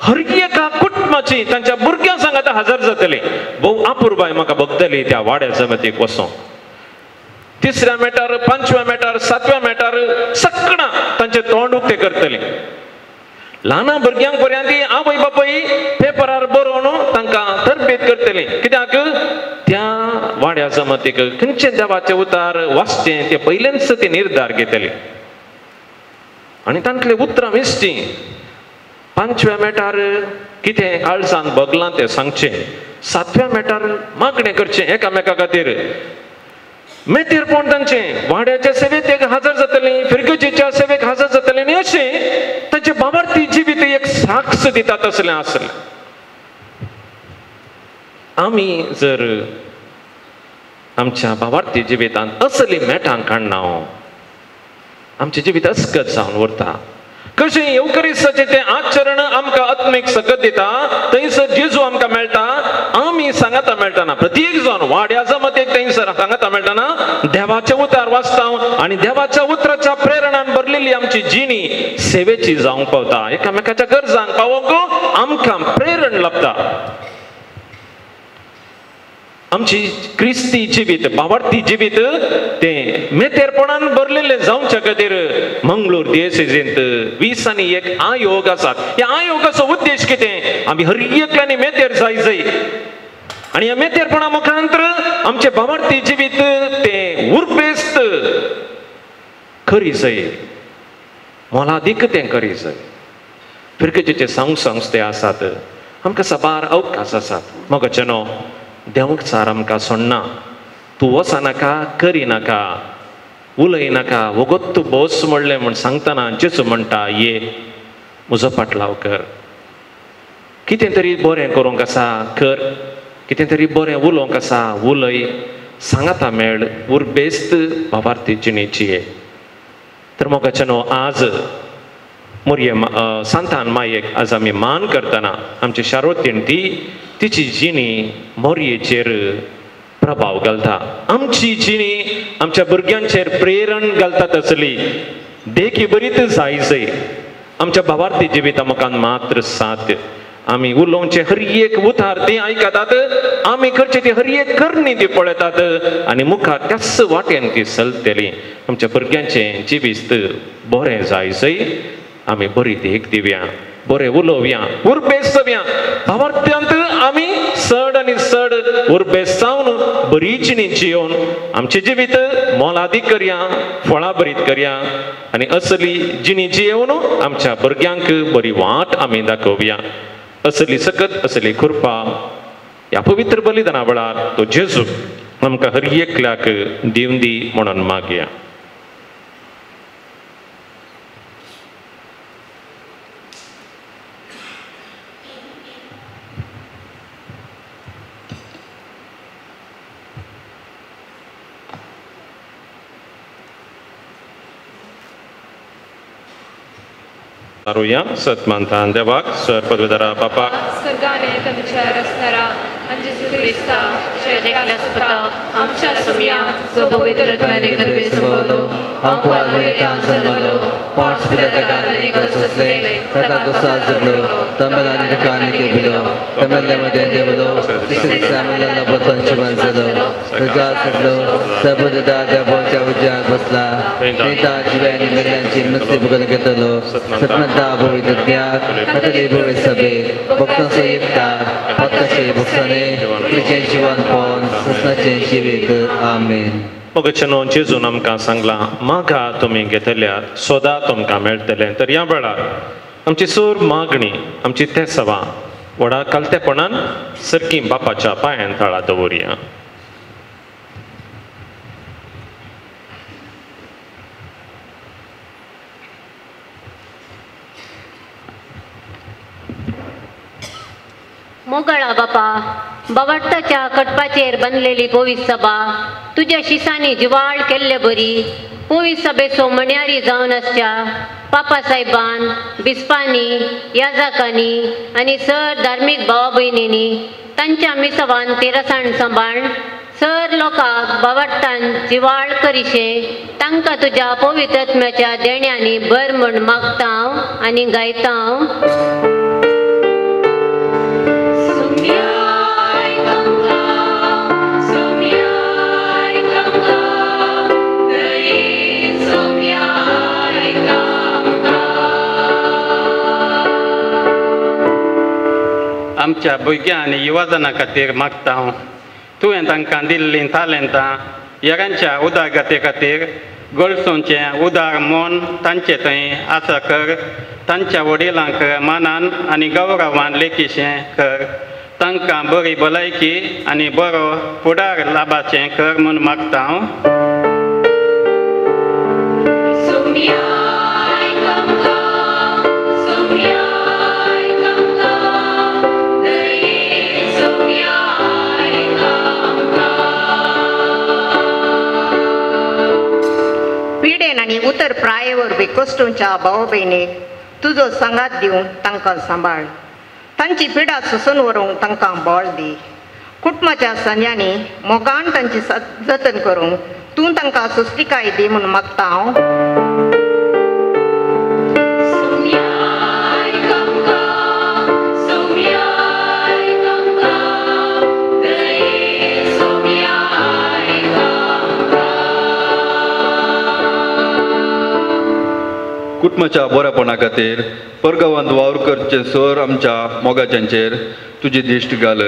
हर एका कुटुंबाची तांच्या भुरग्यां सांगाता हजर जातली. भोव अपुरबाय म्हाका भोगतली त्या वाड्या जमतीक वचोंक. 3ऱ्या मेटार, 5व्या मेटार, 7व्या मेटार सगळां तांचें तोंड उक्तें करतलें. ल्हान भुरग्यांक पर्यंत ती आवय बापूय पेपरार बरोवन तांकां तरबेत करतली. कित्याक त्या वाड्या जमतीक खंयचे देवाचे उतार वाचचें ते पयलेंच ते निर्धार घेतले आनी तांतले उतरां विसचीं. 5व्या मेटार कितें काळजान भोगलां तें सांगचें, 7व्या मेटार मागणें करचें एकामेका खातीर. मेतेरपण तांचें वाड्याच्या सेवेक एक हजर जातली, फिरगजेच्या सेवेक हजर जातली आनी अशें तांचे भावार्थी जिवीत एक साक्ष दिता तसलें आसलें. आमी जर आमच्या भावार्थी जिवितांत असली मेटां काडना, आमचें जिवीत अस्कत जावन उरता. कशें येवकरिस्ताचें तें आचरण आमकां आत्मीक सकत दिता, थंयसर जेजू आमकां मेळटा, आमी सांगाता मेळटना प्रत्येक जाण वाड्या जमतेक थंयसर सांगाता मेळटना देवाचें उतार वाचता आनी देवाच्या उतराच्या प्रेरणान भरलेली आमची जिणी सेवेची जावंक पावता. एकामेकाच्या गरजांक पावोवंक आमकां प्रेरण लाभता. आमची क्रिस्ती जिवीत, भावार्थी जिवीत तें मेतेरपणान भरलेलें जावच्या खातीर मंगळूर दियसेजींत 20 आनी 1 आयोग आसात. ह्या आयोगाचो उद्देश कितें? आमी हर एकल्यानी मेतेर जाय जाय आनी ह्या मेतेरपणा मुखांतर आमचें भावार्थी जिवीत तें उर्बेस्त करी जाय, मोलादीक तें करी जाय. फिरगजेचे संस्थे आसात, आमकां साबार अवकाश आसात. मोगाचेनो देवक सार आमकां सोडना, तूं वचनाका, करिनाका, उलयनाका, वगत तूं बस म्हणलें म्हूण सांगतना जेजू म्हणटा, ये म्हजो पाटलाव कर, कितें तरी बरें करूंक आसा कर, कितें तरी बरें उलोवंक आसा उलय, सांगाता मेळ, उर्बेस्त भावार्थी जिणेची. तर मोगाच्यानो आज मोरये सांतान मायेक आज आमी मान करतना आमची शारोतीण ती तिची जिणी मोरयेचेर प्रभाव घालता, आमची जिणी आमच्या भुरग्यांचेर प्रेरण घालता. तसली देखी बरीत जाय जाय आमच्या भावार्थी जिविता मुखान मात्र साथ आमी उलोवचें हर एक उतार ती आयकतात, आमी करचे ती हर एक करणी ती पळयतात आनी मुखार त्याच वाटेन ती चलतली. आमच्या भुरग्यांचें जिवीत बरें जाय जाय आमी बरी देख दिवया, बरें उलोवया, उर्बेस जावया, भावार्थ्यांत आमी चड आनी चड उर्बेसावन बरी जिणी जियोवन आमचें जिवीत मोलादीक करया, फळां बरीत करया आनी असली जिणी जियोवन आमच्या भुरग्यांक बरी वाट आमी दाखोवया. असली सकत असली कृपा ह्या पवित्र बलिदाना वेळार तो जेजू आमकां हर एकल्याक दिवन दी म्हणून मागया. Aruya सतमानतान देवाक सर पदवीधरा बापाक स्वर्गाने तुमच्या रसणारा आणि जेजू ख्रिस्ता एकल्या आमच्या सुम्या जो पवित्र आत्म्याने गर्भे संभवलो आमकां जन्मलो पांच पिता सोंसले ताका दुसार जगलो तमेलानी दुकानी केबिलो तमेल्ल्यामध्ये देवलो तिसरे सामेल्ला बसवन शिवन जालो रजा सगलो सबुददा देवाच्या उज्यात बसला नेता जिव्यानी मेल्ल्यांची नुस्ती भुगल घेतलो सतमंता भोवित ज्ञात कथले भोवे सभेत भक्तांचो एकता भक्ताचे भक्ताने तुझें जीवन पोवन ससनाचें जिवीत. आमेन. मोगचनो जेजून आमकां सांगलां, मागा तुमी घेतल्या सोदा तुमकां मेळटलें. तर ह्या वेळार आमची सोर मागणी आमची तेसवां व्हडा कालतेपणान सरकी बापाच्या पांयान तळा दवरया. मोगळा बापा, बवार्ताच्या कटपाचेर बांदलेली पवित्र सभा तुज्या शिसांनी जिवाळ केल्ले बरी पवित्र सभेचो मण्यारी जावन आसच्या पापा साहेबान, बिस्पांनी, याजकांनी आनी सर धार्मीक भावा भयणींनी तांच्या मिसवान तेरसाण सांबाळ सर लोकांक बावार्तान जिवाळ करिशे तांकां तुज्या पवित्र आत्म्याच्या देण्यांनी भर म्हूण मागता हांव आनी गायता हांव. आमच्या भुरग्यां आनी युवाजना खातीर मागता हांव, तुवें तांकां दिल्लीं तालेंतां हेरांच्या उदरगती खातीर गळसुचें उदार मन तांचे थंय आसा कर. तांच्या वडिलांक मानान आनी गौरवान लेखीशें कर. तांकां बरी भलायकी आनी बरो फुडार लाभाचें कर म्हूण मागता हांव. पिडेन आनी उतर प्राये वरवीं कश्टूंच्या भाव भयणीक तुजो सांगात दिवन तांकां सांबाळ. तांची पिडा सोसून व्हरूंक तांकां बळ दी. कुटुंबाच्या संज्यांनी मोगान तांची जतन करूंक तूं तांकां सोंसतिकाय दी म्हूण मागता हांव. कुटुंबाच्या बरेपणा खातीर परगांवांत वावर करचे सर आमच्या मोगाच्यांचेर तुजी दिश्ट घाल.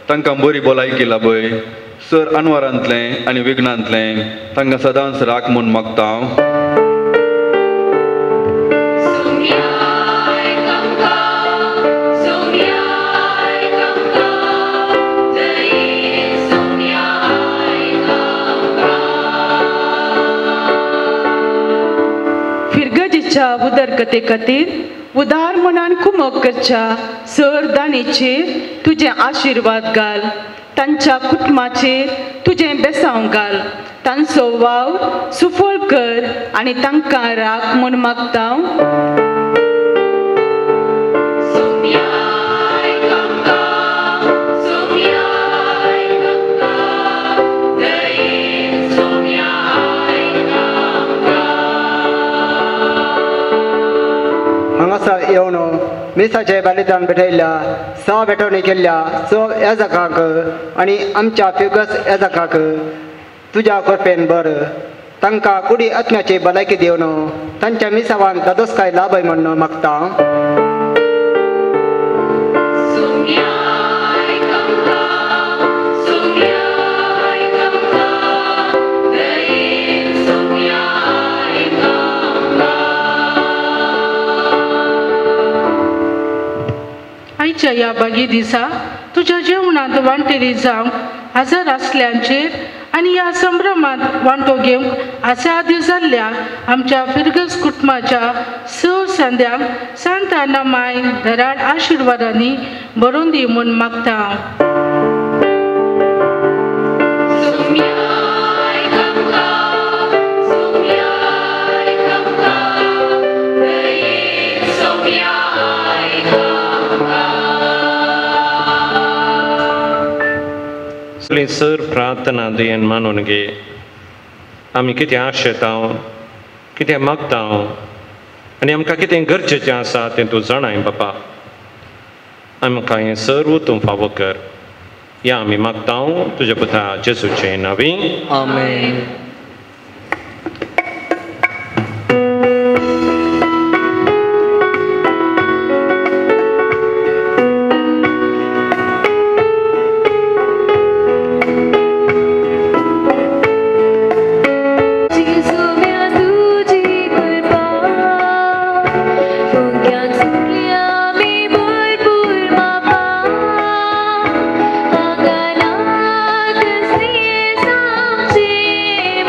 तांकां बरी भलायकी लाभय. सर अनवरांतलें आनी विघ्नांतलें तांकां सदांच राख म्हूण मागता हांव. उदरगते खातीर उदार मनान कुमक करच्या सर दाणीचेर तुजें आशिर्वाद घाल. तांच्या कुटुंबाचेर तुजें बेसांव घाल. तांचो वावर सुफळ कर आनी तांकां राख म्हूण मागता. हांगासर येवन मिसाचें बलिदान भेटयल्ल्या स भेटवणी केल्ल्या स याजकांक आनी आमच्या फिगस याजकांक तुज्या कृपेन बर. तांकां कुडी आत्म्याची भलायकी दिवन तांच्या मिसावान दादोसकाय लाभय म्हूण मागता. आयच्या ह्या बागी दिसा तुज्या जेवणांत वांटेली जावंक हजर आसल्यांचेर आनी ह्या संभ्रमांत वांटो घेवंक आसाद्य जाल्ल्या आमच्या फिरगस कुटुंबाच्या स संद्यांक सांताना माय घराळ आशिर्वादांनी भरून दी म्हूण मागता. सर प्रार्थना दयेन मानून घे. आमी कितें आशेता, कितें मागता आनी आमकां कितें गरजेचें आसा तें तूं जाणाय बापा. आमकां हें सर्व तूं फावो कर. ह्या आमी मागता तुज्या पुता जेजूचें नांवी. आमेन. See.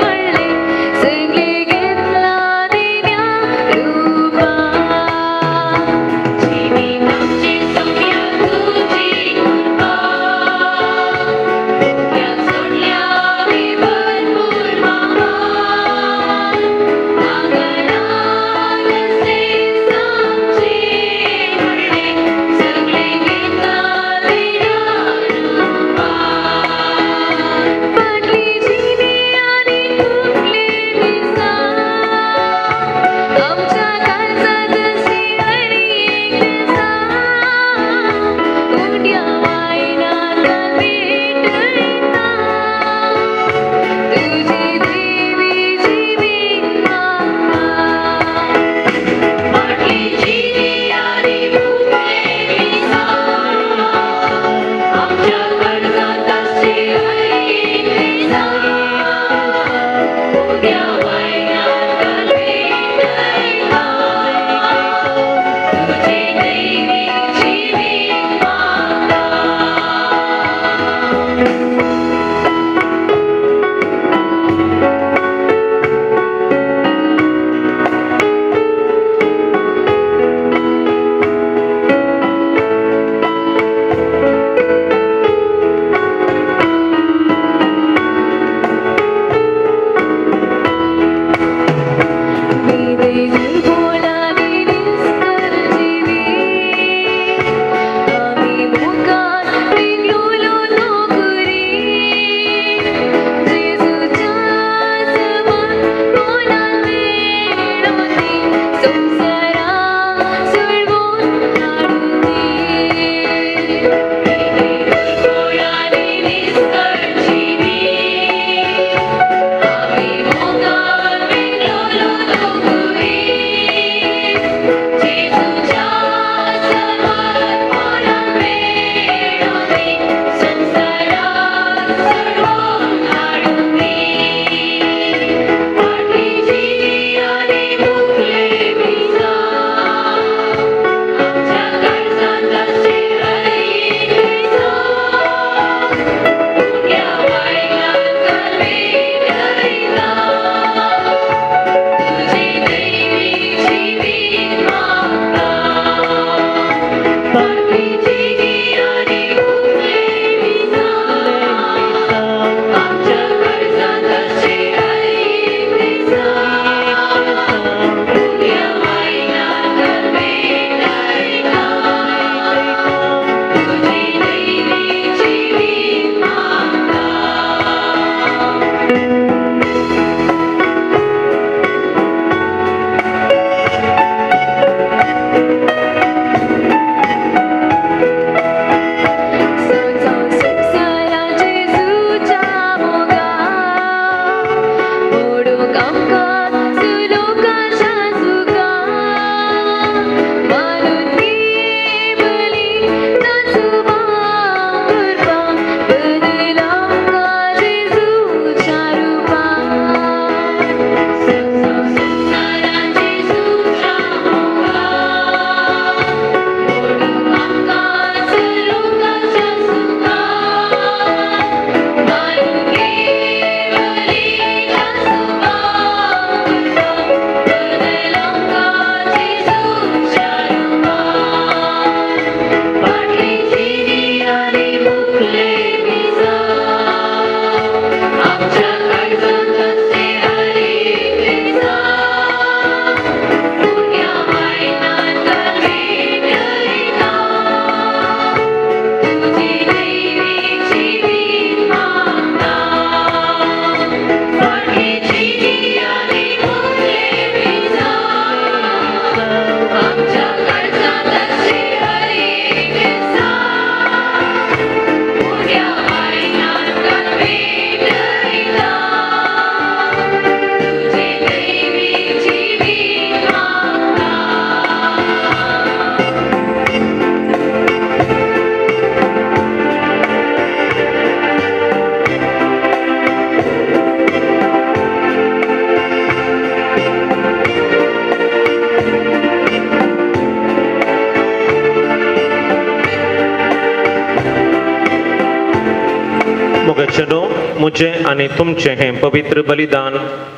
म्हजें आनी तुमचें हें पवित्र बलिदान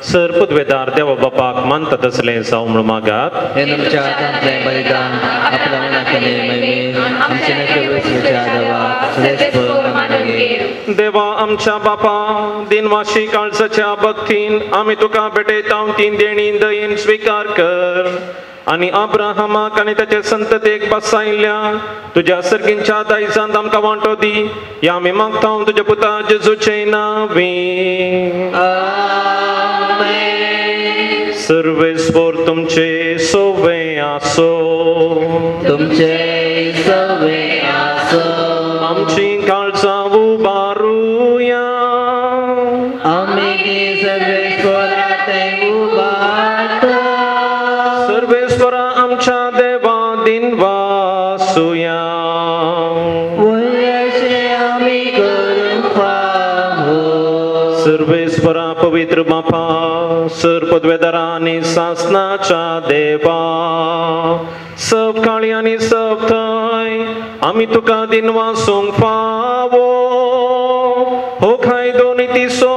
सर पदवेदार देवा बापाक मानता तसलें जावं म्हणून मागात. हें तुमच्या हातांतलें बलिदान आपल्या मनाकडे देवा आमच्या बापा दिनवाशी काळजाच्या भक्तीन आमी तुका भेटयता तीन देणी दयेन स्विकार कर आनी अब्राहमाक आनी ताचे संततेक बसायल्ल्या तुज्या सर्गींच्या दायजांत आमकां वांटो दी ह्या आमी मागता तुज्या पुता जेजूचे नांवी. सर्वेस्पोर तुमचे सोवे आसो. तुमचे सोवे आसो. आमची काळजां उबारुया. आमी सर्वेस्पोरा ते उबारता. सर्वेस्पोरा आमच्या देवा दिनवासुया. आमी करूंक फावो. सर्वेस्परा पवित्र बापा सर पदवेदारा आनी सासनाच्या देवा सब काळी आनी सब थंय आमी तुका दिनवासूंक फावो. हो कायदो नितीचो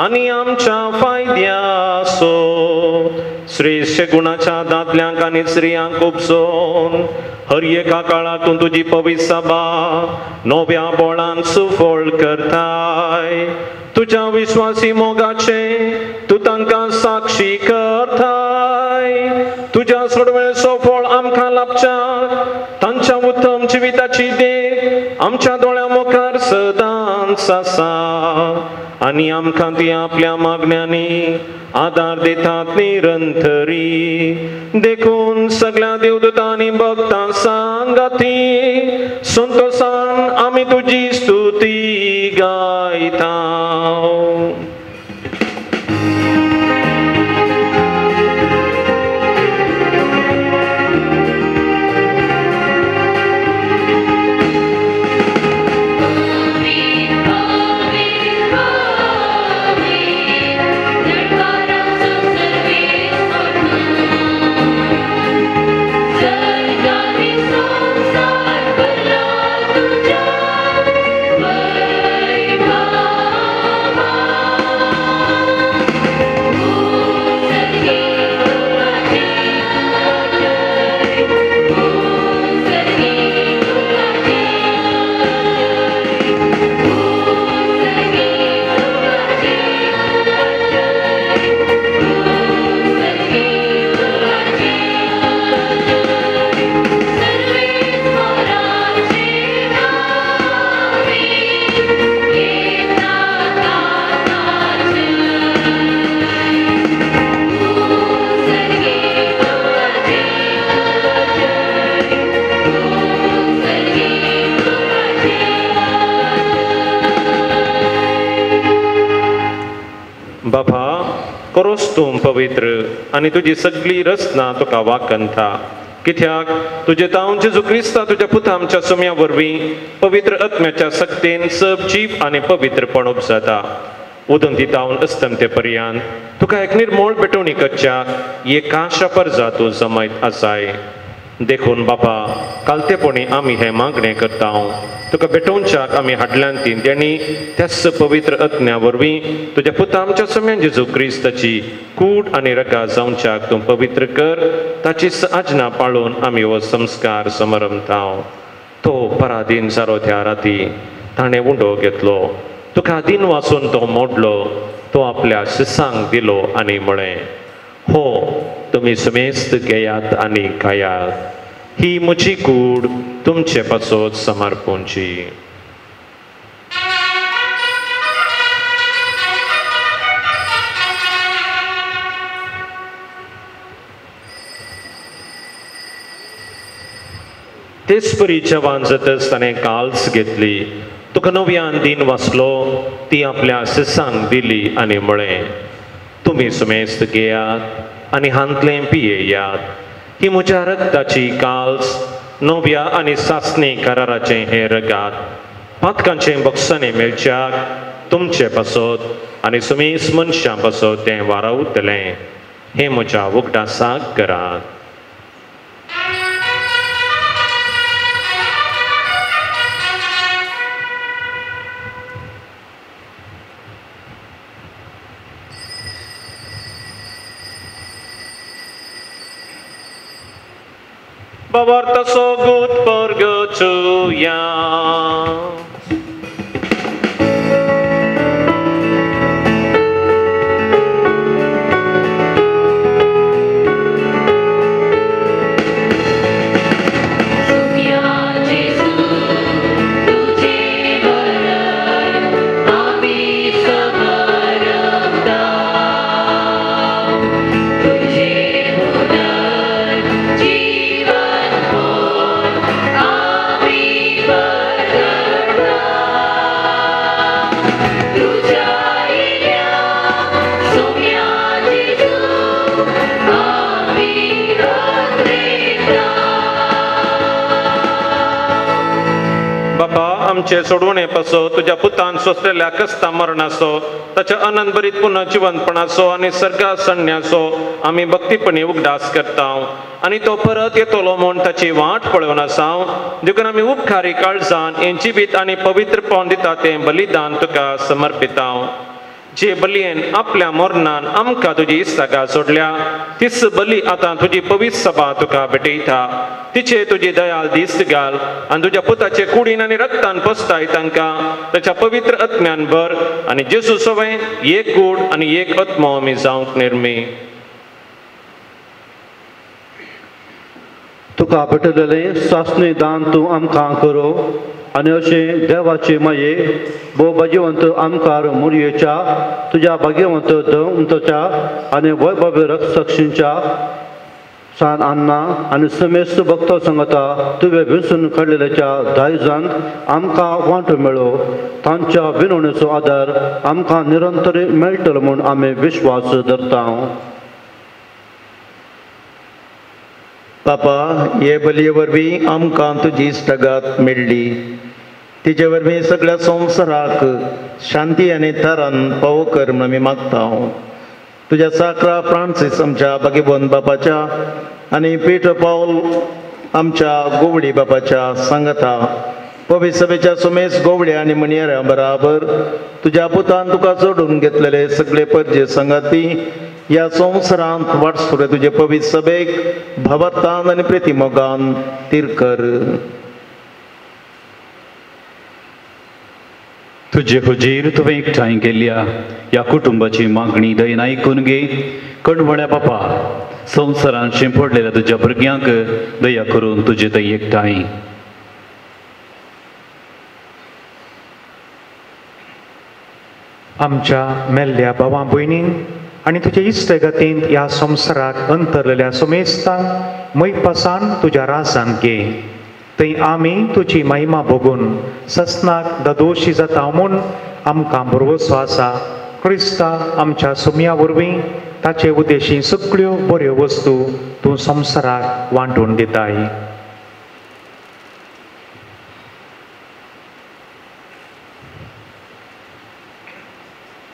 आनी आमच्या फायद्याचो श्रेश्ठ गुणाच्या दादल्यांक आनी स्त्रियांक उपसोन हर एका काळातून तुजी पवित्र सभा नव्या बोळान सुफळ करताय. तुज्या विश्वासी मोगाचे तूं तांकां साक्षी करताय. तुज्या सोडवेळचो फळ आमकां लाभच्या तांच्या उत्तम जिविताची देख आमच्या दोळ्या मुखार सदांच आसा आनी आमकां ती आपल्या मागण्यांनी आदार दितात निरंतरी. देखून सगळ्या देवदूतांनी भक्तां सांगाती संतोषान आमी तुजी स्तुती गायता. बाबा करोस तूं पवित्र आनी तुजी सगळी रचना तुका वाकंता कित्याक तुजे तावन जेजू क्रिस्ता तुज्या पुता आमच्या सुम्या वरवीं पवित्र आत्म्याच्या सक्तेन सब जीव आनी पवित्रपण उपजाता. उदंती तावन अस्तमते पर्यंत तुका एक निर्मोळ भेटवणी करच्याक एकाशा परजा तूं जमयत आसाय. देखून बापा कालतेपणी आमी हें मागणें करता तुका भेटोवच्याक आमी हाडल्यान ती तेणी त्याच पवित्र आत्म्या वरवीं तुज्या पुता आमच्या सम्यान जेजू क्रिस्ताची कूड आनी रगा जावच्याक तूं पवित्र कर. ताची आज्ञा पाळून आमी हो संस्कार समारंभता. तो पराधीन जालो त्या राती ताणें उंडो घेतलो तुका दिन वाचून तो मोडलो तो आपल्या शिसांक दिलो आनी म्हळें हो तुमी समेस्त घेयात आनी खायात ही म्हजी कूड तुमचे पासत समर्पूंची. तेच परी जवान जातच ताणें काल्स घेतली तुका नव्यान दिन वाचलो ती आपल्या शिसांक दिली आनी म्हळें तुमी समेस्त घेयात आनी हांतलें पियेयात ही म्हज्या रक्ताची काल्स नव्या आनी सासणी कराराचें हें रगात पातकांचें बक्षांनी मेळच्याक तुमचे पासत आनी समेस्त मनशां पासत तें वारावतलें. हें म्हज्या उगडासाक करात. बाबार्थाचो गूत परगचुया. आमचे सोडवणे पासो तुज्या पुतान सोंसलेल्या कस्ता मरणाचो ताच्या अनंतभरीत पुनः जिवंतपणाचो आनी सर्गा सण्ण्याचो आमी भक्तीपणी उगडास करता आनी तो परत येतलो म्हूण ताची वाट पळोवन आसा. देखून आमी उपकारी काळजान हें जिवीत आनी पवित्रपण दिता तें बलिदान तुका समर्पिता. जे बलयेन आपल्या मरणान आमकां तुजी इस्तागा सोडल्या तीच बली आतां तुजी पवित्र सभा तुका भेटयता. तिचे तुजी दयाल दीस घाल आनी तुज्या पुताचे कुडीन आनी रक्तान पसताय तांकां ताच्या पवित्र आत्म्यान भर आनी जेजू सवय एक गूड आनी एक आत्मो आमी जावंक निर्मी. तुका भेटलेलें सासणी दान तूं आमकां करो आनी अशें देवाचे माये भोव भाग्यवंत आमकार मुरयेच्या तुज्या भाग्यवंत दवंतच्या आनी वैभव रक्षक्षींच्या सान अन्ना आनी समेस्त भक्त संगता तुवें वेंचून काडलेल्याच्या दायजांत आमकां वांटो मेळो. तांच्या विनवणेचो आदार आमकां निरंतर मेळटलो म्हूण आमी विश्वास धरता. पापा, हे बलये वरवीं आमकां तुजी इश्टागत मेळ्ळी. तिचे वरवीं सगळ्या संवसाराक शांती आनी थारान पावो कर म्हूण आमी मागता. तुज्या साकरा फ्रांसीस आमच्या बागेबोन बापाच्या आनी पीटर पावल आमच्या गोवडी बापाच्या सांगता पवित्र सभेच्या सुमेश गोवडे आनी मणयऱ्या बराबर तुज्या पुतान तुका जोडून घेतलेले सगळे परजे सांगाती ह्या संवसारांत वाटसुरे तुजे पवित्र सभेक भावार्थान आनी प्रितीमोगान तीर कर. तुजे हुजीर तुवें एकठांय केल्ल्या ह्या कुटुंबाची मागणी दयेन आयकून घे. कणवळ्या बापा, संवसारान शिंपडलेल्या तुज्या भुरग्यांक दया करून तुजे थंय एकठांय. आमच्या मेल्ल्या भावां भयणींक आनी तुजे इश्टगतींत ह्या संवसाराक अंतरलेल्या सुमेस्तांक मैपासान तुज्या राजांत घे. थंय आमी तुजी महिमा भोगून ससनाक ददोशी जाता म्हूण आमकां भरवसो आसा. क्रिस्ता आमच्या सुमया वरवीं ताचे उद्देशी सगळ्यो बऱ्यो वस्तू तूं संवसाराक वांटून दिताय.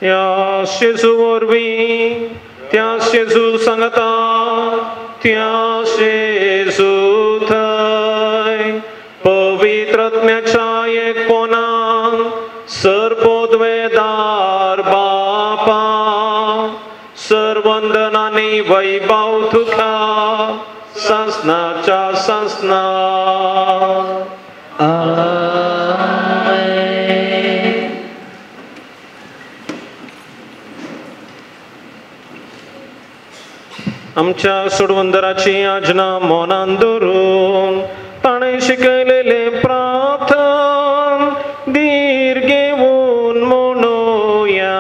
त्या जेजू वरवीं, त्या जेजू सांगता, त्या जेजू थंय पवित्र आत्म्याच्या एकपणान सर्वोद्वेदार बापा सर्वंदनानी वैभव तुका संसनाच्या संसना. आमच्या सोडवंदराची आज्ञा मनान धरून ताणें शिकयलेले प्रार्थन धीर घेवन म्हणुया.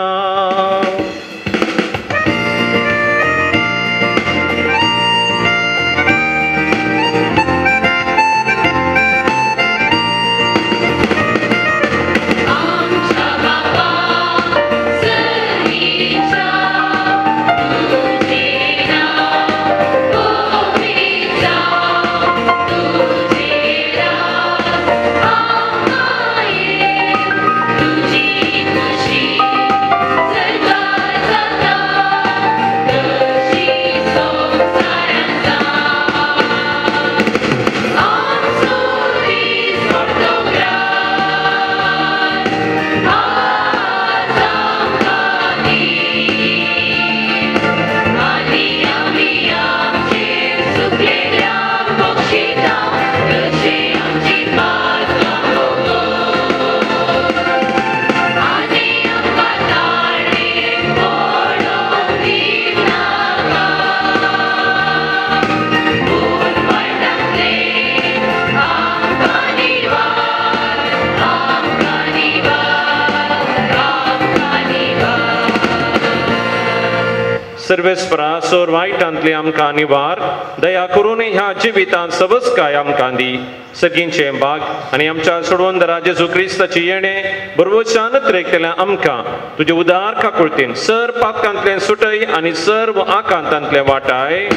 तुझे नाव सर्वेस्परा सोर वायटांतली आमकां निवार, दया करून ह्या जिवितांत सबसकाय आमकां दी. सगळींचे भाग आनी आमच्या सोडवंदरा जेजू क्रिस्ताची येणे बरोवशान त्रेकतल्या आमकां तुजे उदार काकुळतीन सर पातकांतलें सुटय आनी सर्व आकांतांतलें वाटाय.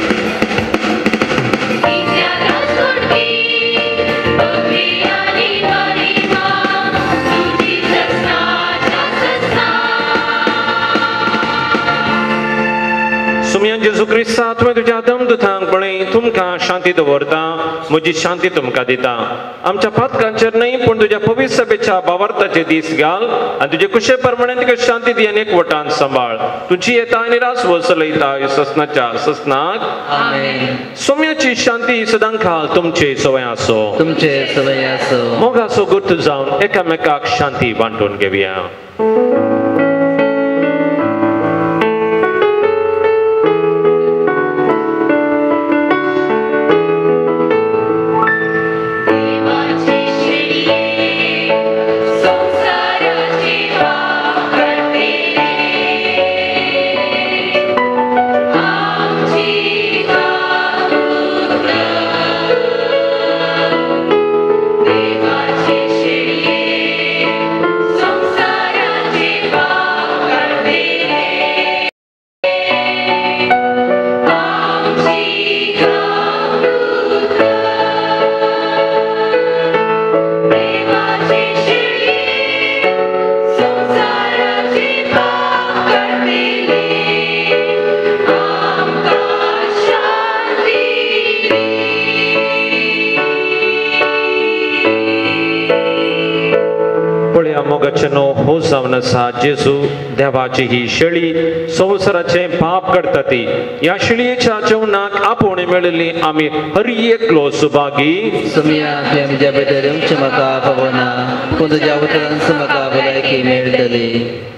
सुमयान जेजू क्रिस्ता तुवें तुज्या दमदुतांक पळय तुमकां शांती दवरता, म्हजी शांती तुमकां दिता. आमच्या पातकांचेर न्हय पूण तुज्या पवित्र सभेच्या भावार्थाचे दीस घाल आनी तुजे कुशे प्रमाणे तुका शांती दी आनी एकवटान सांबाळ. तुजी येता आनी रास वसलयता ससनाच्या ससनाक. सुम्याची शांती सदां खाल तुमचे सवय आसो, तुमचे सवय आसो. मोगाचो गुर्त जावन एकामेकाक शांती वांटून घेवया. जावन आसा जेजू देवाची ही शेळी संवसाराचें पाप करता ती ह्या शेळयेच्या जेवणाक आपोवणी मेळिल्ली आमी हर एकलो सुभागी. सुमया आमच्या भितर येवचें म्हाका फावना, पूण तुज्या उतरांच म्हाका भलायकी मेळटली. Bye.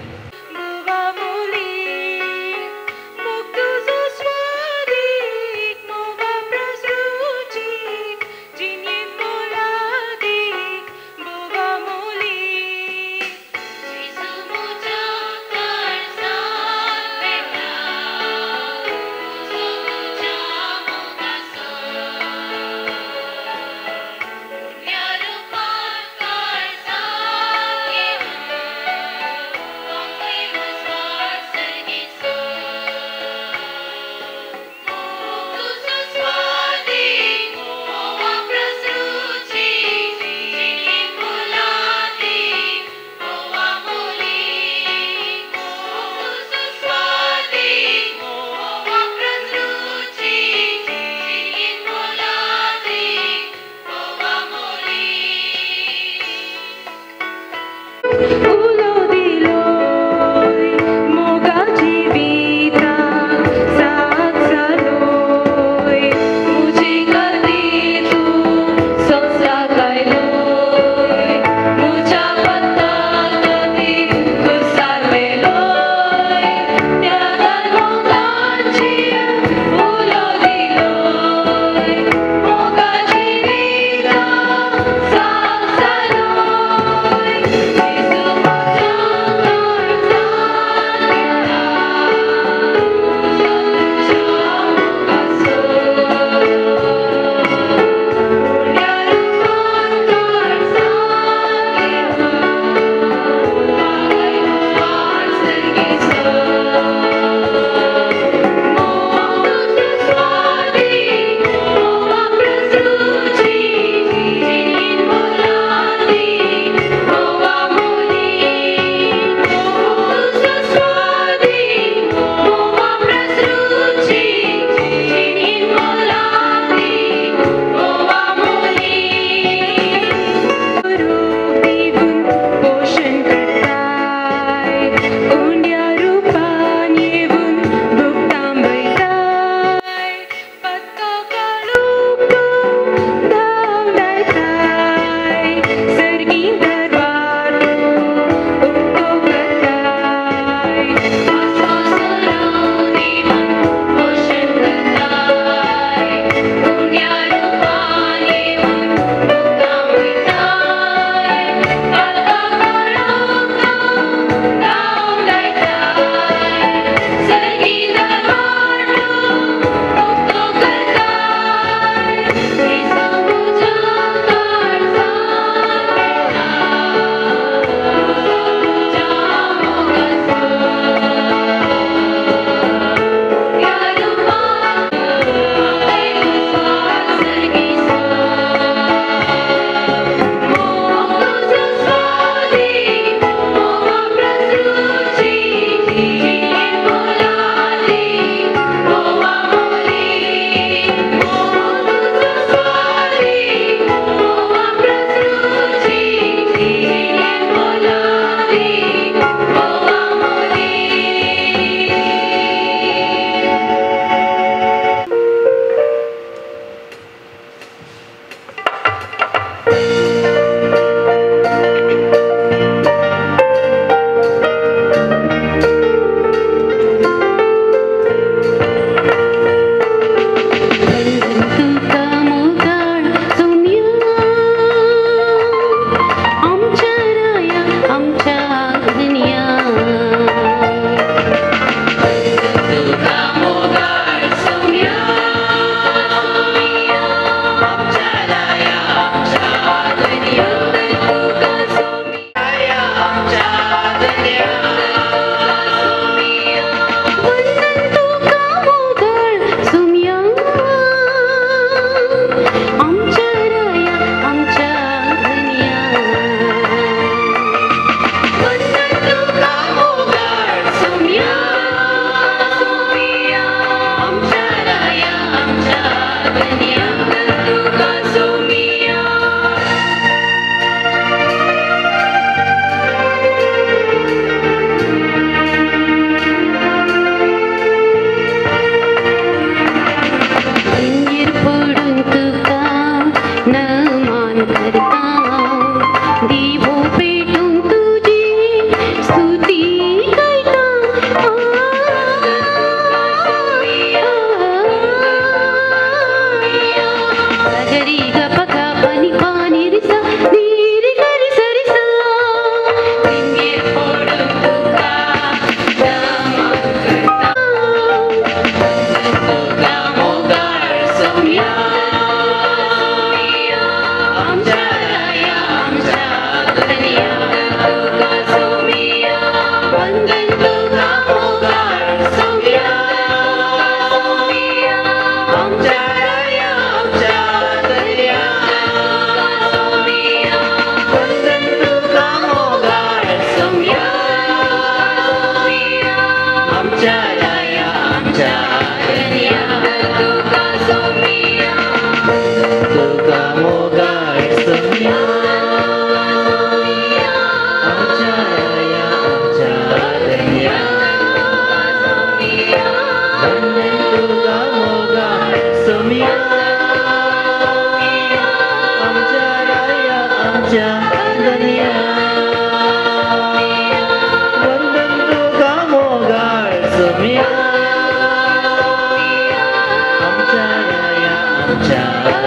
राया आमच्या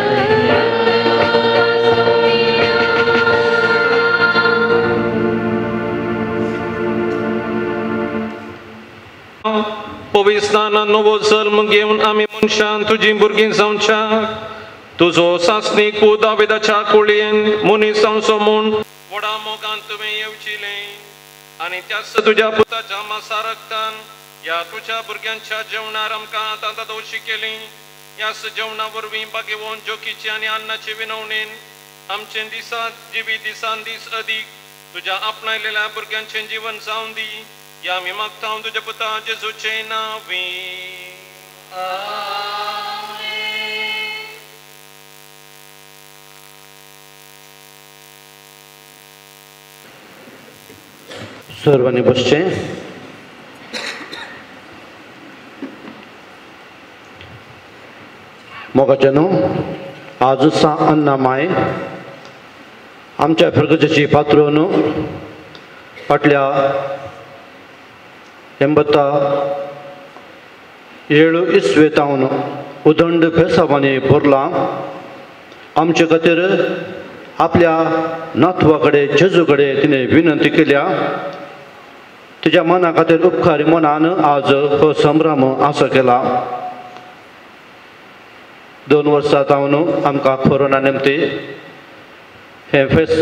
देवा. पविस्ताना नवो जल्म घेवन आमी मनशान तुजी भुरगीं जावच्या तुजो सासणीक पूत दाविदाच्या कुळयेन मनीस जावचो म्हूण व्हडा मोगान तुवें येवचिलें आनी त्याच तुज्या पुताच्या मासा रक्तान ह्या तुज्या भुरग्यांच्या जेवणार आमकां आतां दोशी केली. ह्याच जेवणा वरवीं बागेवन जोकीची आनी अन्नाची विनवणेन आमचे दिसा जिवीत दिसान दीस अदीक तुज्या आपणायलेल्या भुरग्यांचें जीवन जावन दी. ह्या आमी मागता तुज्या पुता जेजूचे नांवी. सर्वांनी बसचें. मोगाचे न्हू आज सा अन्ना माय आमच्या फिरगजेची पात्र न्हू फाटल्या 87 इस्वेतावन उदंड फेसावांनी भरलां. आमचे खातीर आपल्या नातवा कडेन जेजू कडेन तिणें विनंती केल्या. तिच्या मना खातीर उपकारी मनान आज हो संभ्रम आसा केला. 2 वर्सां जावन आमकां कोरोना निमती हें फेस्त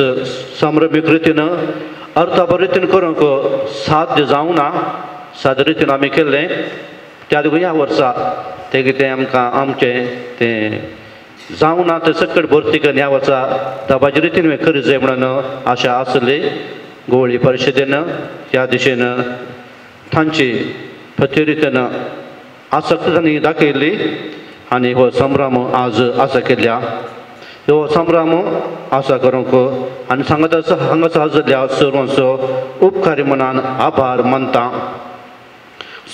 संभ्रमीक रितीन अर्थाबर रितीन करूंक साध्य जावंक ना. साद्य रितीन आमी केल्लें त्या देखून ह्या वर्सा तें कितें आमकां आमचें तें जावंक ना तें सकट भरती करून ह्या वर्सा दबाज्या रितीन करी जाय म्हणून आशा आसली. गोवळी परिशदेन ह्या दिशेन तांची प्रतिरितीन आसक्त तांणी दाखयल्ली आनी हो संभ्रम आज आसा केल्या. हो संभ्रम आसा करूंक आनी सांगत आसा हांगासर आशिल्ल्या सर्वांचो उपकारी मनान आभार मानता.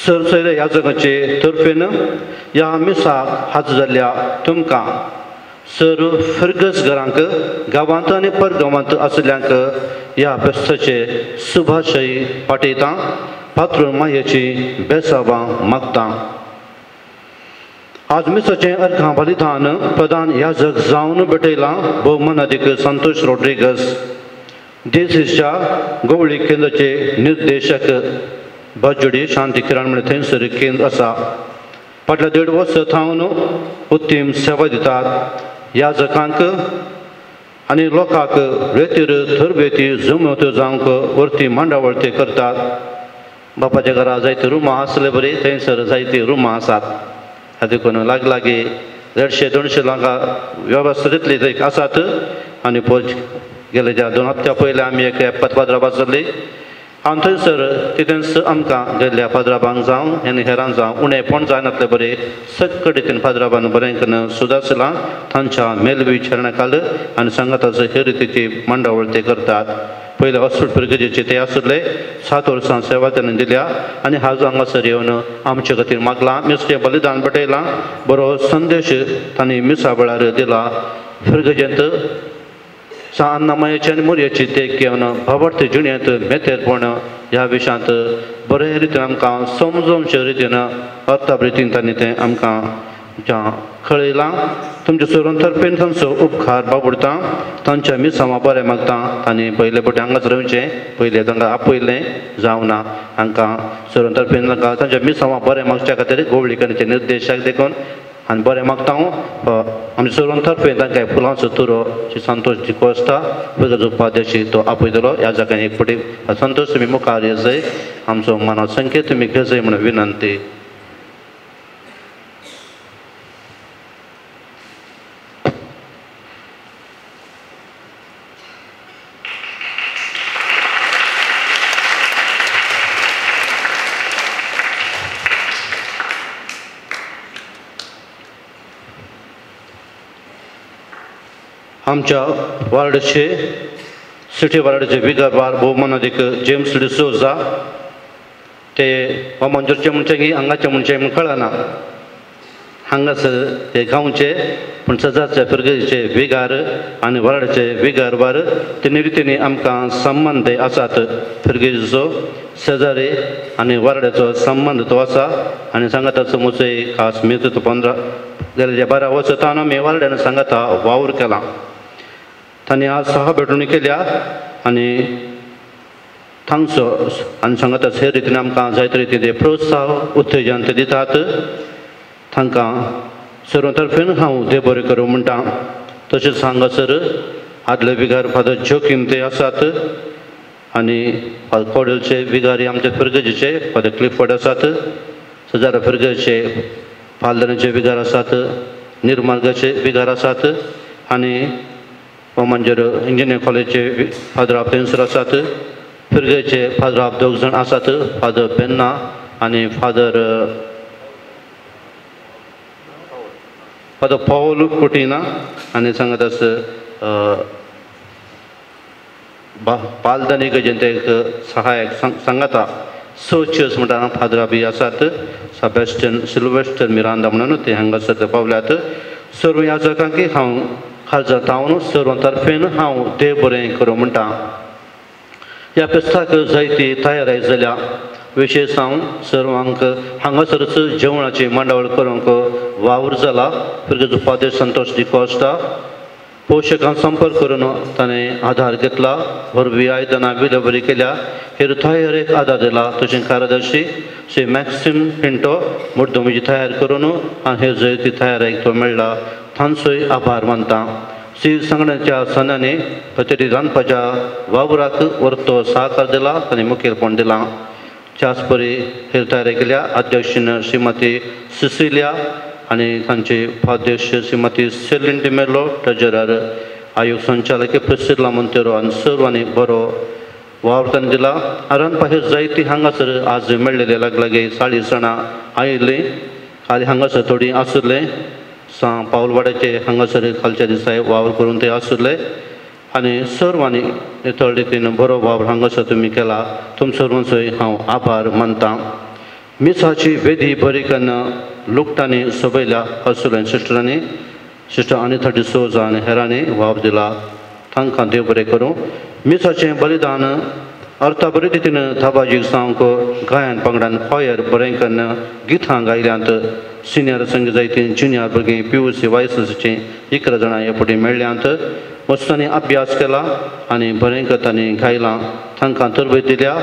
सर सयरे ह्या जगाचे तर्फेन ह्या मिसाक हाजर जाल्ल्या तुमकां सर फिरगस घरांक गांवांत आनी परगांवांत आशिल्ल्यांक ह्या फेस्ताचे शुभाशय पाठयता. पात्रून मायेची बेसावां मागता. आज मिसाचें अर्घां बलिदान प्रधान याजक जावन भेटयलां भोवमानादीक संतोष रॉड्रिगस, देसीच्या गवळी केंद्राचे निर्देशक बाजोडी शांती किरण म्हणून थंयसर केंद्र आसा. फाटल्या 1.5 वर्स थावन उत्तम सेवा दितात. याजकांक आनी लोकांक रेतीर थरबेती जमवत्यो जावंक वरती मांडावळ ते करतात. बापाच्या घरा जायती रुमां आसले बरी थंयसर जायती रुमां आसात. देखून लागीं लागीं 150-200 लोकां वेवस्था तितली थंय आसात. आनी पोच गेले ज्या 2 हप्त्या पयलीं आमी एक पाद्राब आसली आनी थंयसर तितूंच आमकां गेल्ल्या पाद्राबांक जावं आनी हेरांक जावं उणेपण जायनातले बरें सगळे रितीन पाद्राबान बरें करून सुदारसलां. तांच्या मेलविचारणा खाल आनी सांगाताचो हे रितीची मांडावळ ते करतात. पयले हॉस्पिटल फिरगजेचे ते आसले 7 वर्सां सेवा ताणें दिल्या आनी हाजो हांगासर येवन आमचे खातीर मागलां. मिसाचें बलिदान भेटयलां. बरो संदेश तांणी मिसा वेळार दिला. फिरगजेंत सा अन्नामायेची आनी मोरयेची देख घेवन भावार्थ जिणेंत मेतेरपण ह्या विशयांत बरे रितीन आमकां समजोवचे रितीन अर्थाब रितीन तांणी तें आमकां कळयलां. तुमच्या सरून तर्फेन तांचो उपकार बाबुडता. तांच्या मिसांवा बरें मागता. आनी पयले पटी हांगाच रावचें पयलें तांकां आपयलें जावना हांकां सरून तर्फेन तांकां तांच्या मिसांवा बरें मागच्या खातीर गोवळीकरणचे निर्देशक देखून आनी बरें मागता हांव. आमच्या सरून तर्फेन तांकां फुलांचो तुरो श्री संतोष डिकोस्ता फिरगज उपाध्यक्ष तो आपयतलो. ह्या जाग्यान एक पटी संतोष तुमी मुखार येजय आमचो मनाचो संकेत तुमी घेजय म्हणून विनंती. आमच्या वार्डचे सिटी वार्डचे बिगरबार भोवमानादीक जेम्स डिसोजा ते मंजूरचे म्हणचे की हांगाचे म्हणचे म्हण कळना. हांगासर ते गांवचे पूण सदांचे फिरगेचे विगार आनी वार्डाचे विगारबार ते रितीनी आमकां संबंद आसात. फिरगेचो शेजारी आनी वार्डाचो संबंद तो आसा आनी सांगाताचो म्हजो खास मित्र तो 15 गेल्या 12 वर्सां आमी वार्डान सांगाता वावर केला. तांणी आज सहा भेटवणी केल्या आनी थांगचो आनी सांगाता हे रितीन आमकां जायते रितीन ते प्रोत्साह उत्तेजन ते दितात. तांकां सर्व तर्फेन हांव देव बरें करूं म्हणटा. तशेंच हांगासर आदले विगार फादर जोकीम ते आसात आनी फादर कॉडेलचे विगारी आमचे फिरगजीचे फादर क्लिफर्ड आसात, सजारा फिरगजीचे फाल्दनाचे विगार आसात, निर्मार्गाचे विगार आसात आनी मांजर इंजिनियर कॉलेजचे फादर ऑफ पेन्सर आसात, फिरगेचे फादर ऑफ दोग जाण आसात, फादर बेन्ना आनी फादर पावल कुटिना आनी सांगत आस पालदानी गजेन ते एक सहायक सांगाता सोचर्स म्हणटा फादरा बी आसात, सेबेस्टियन सिल्वेस्टर मिरांदा म्हणून ते हांगासर ते पावल्यात. सर्व याजकांक हांव खालजा तावन सर्व तर्फेन हांव देव बरें करूं म्हणटा. ह्या फेस्ताक जायती तयारी जाल्या. विशेश हांव सर्वांक हांगासरच जेवणाची मांडावळ करूंक वावर जाला. फिरगेजो फादर संतोष डिकॉस्टा पोशकां संपर्क करून ताणें आधार घेतला, वरवीं आयदनां विलेवरी केल्या, हेर तयारेक आदार दिला. तशें कार्यदर्शी श्री मॅक्सिम पिंटो मुड्डोमीची तयार करून आनी हे जयती तयारेक तो मेळ्ळा तांचोय आभार मानता. श्री संघटनेच्या सणांनी कचेरी रांदपाच्या वावराक वरतो सहकार दिला आनी मुखेलपण दिलां. त्याचपरी हेर तयारी केल्या अध्यक्षीन श्रीमती सिसिलिया आनी तांचे उपाध्यक्ष श्रीमती सेलीन डिमेलो, ट्रेजरर आयोग संचालक प्रिसिला मोंतेरो आनी सर्वांनी बरो वावर तांणी दिला. रांदपा हे जायती हांगासर आज मेळ्ळेले लागलागे 40 जाणां आयिल्लीं, खाली हांगासर थोडीं आशिल्लें, सां पावलवाड्याचे हांगासर खालच्या दिसा वावर करून ते आशिल्ले आनी सर्वांनी नितळ रितीन बरो वावर हांगासर तुमी केला. तुम सर्वांचोय हांव आभार मानता. मिसाची वेदी बरी कन्न लुकटांनी सोबयल्या हर्सुल सिस्टरांनी, सिस्टर अनिता डिसोजा आनी हेरांनी वावर दिला. तांकां देव बरें करूं. मिसाचें बलिदान अर्था बरी रितीन धाबाजीक जावंक गायन पंगडान कॉयर बरें कन्न गितां गायल्यांत. सिनियर संघ जायतीं ज्युनियर भुरगीं PUC वायससीचीं 11 जाणां हे फावटी मेळ्ळ्यांत. मस्तांनी अभ्यास केला आनी बरें तांणी गायलां. तांकां तरबेज दिल्या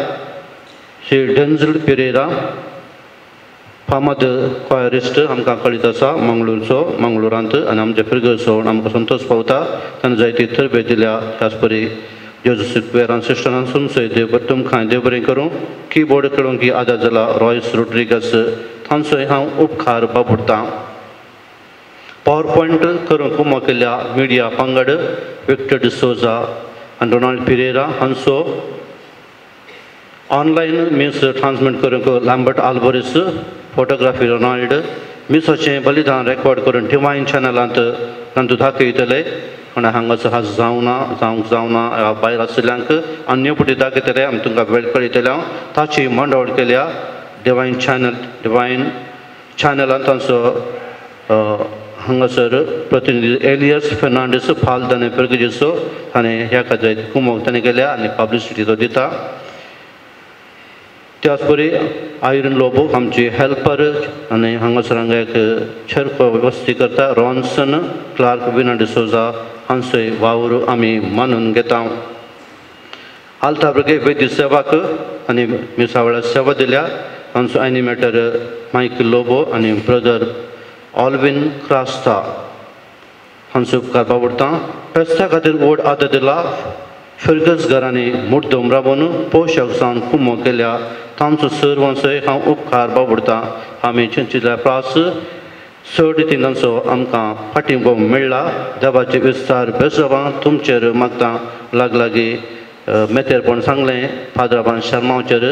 श्री डेन्झल पिरेरा फामाद कॉयरिस्ट आमकां कळीत आसा मंगळूरचो, मंगळुरांत आनी आमच्या फिरगसो आमकां संतोष पावता. ताणें जायती तरबेज दिल्या. त्याच परी जोजफ वेरान सिस्टरान सुमसोय देव तुमकां देव बरें करूं. किबोर्ड खेळूंक आदार जाला रॉयस रोड्रिगस तांचोय हांव उपकार बाबुडटां. पावर पॉयंट करूंक कुमो केल्ल्या मिडिया पंगड विक्टर डिसोजा आनी रोनाल्ड पिरेरा हांचो ऑनलायन मिन्स ट्रान्समिट करूंक लॅम्बर्ट आल्बोरीस, फोटोग्राफी रोनाल्ड, मिसाचें बलिदान रेकॉर्ड करून डिवायन चॅनलांत तांतूं दाखयतले. कोण हांगासर हाज जावना जावंक जावना भायर आशिल्ल्यांक आनी फुडें दाखयतले आमी तुमकां वेळ कळयतले. हांव ताची मांडावळ केल्या डिवायन चॅनल डिवायन चॅनलांत तांचो हांगासर प्रतिनिधी एलियस फेर्नांडीस फाल्दाने फिरगजीचो ताणें ह्या खातीर कुमोक ताणें केल्या आनी पब्लिसिटी तो दिता. त्याच परी आयरन लोबो आमची हेल्पर आनी हांगासर हांगा एक चेरको वेवस्थी करता रॉन्सन क्लार्क विना डिसोजा हांचोय वावर आमी मानून घेता. आल्ता भुरगे वैद्य सेवाक आनी मिसा वेळार सेवा दिल्या. तांचो एनिमेटर मायकल लोबो आनी ब्रदर ऑल्विन क्रास्ता हांचो उपकार बाबुडटा. फेस्ता खातीर व्हड आदार दिला फिरगस घरांनी मुड्डम राबोवन पोशक जावन कुमो केल्या. तांचो सर्वांचोय हांव उपकार बाबुडटा. आमी चिंचिल्ल्या प्रास चड रितीन तांचो आमकां फाटींबो मेळ्ळा. देवाचे विस्तार बेसोबां तुमचेर मागता. लागलागी मेतेरपण सांगलें फादराबान शर्माचेर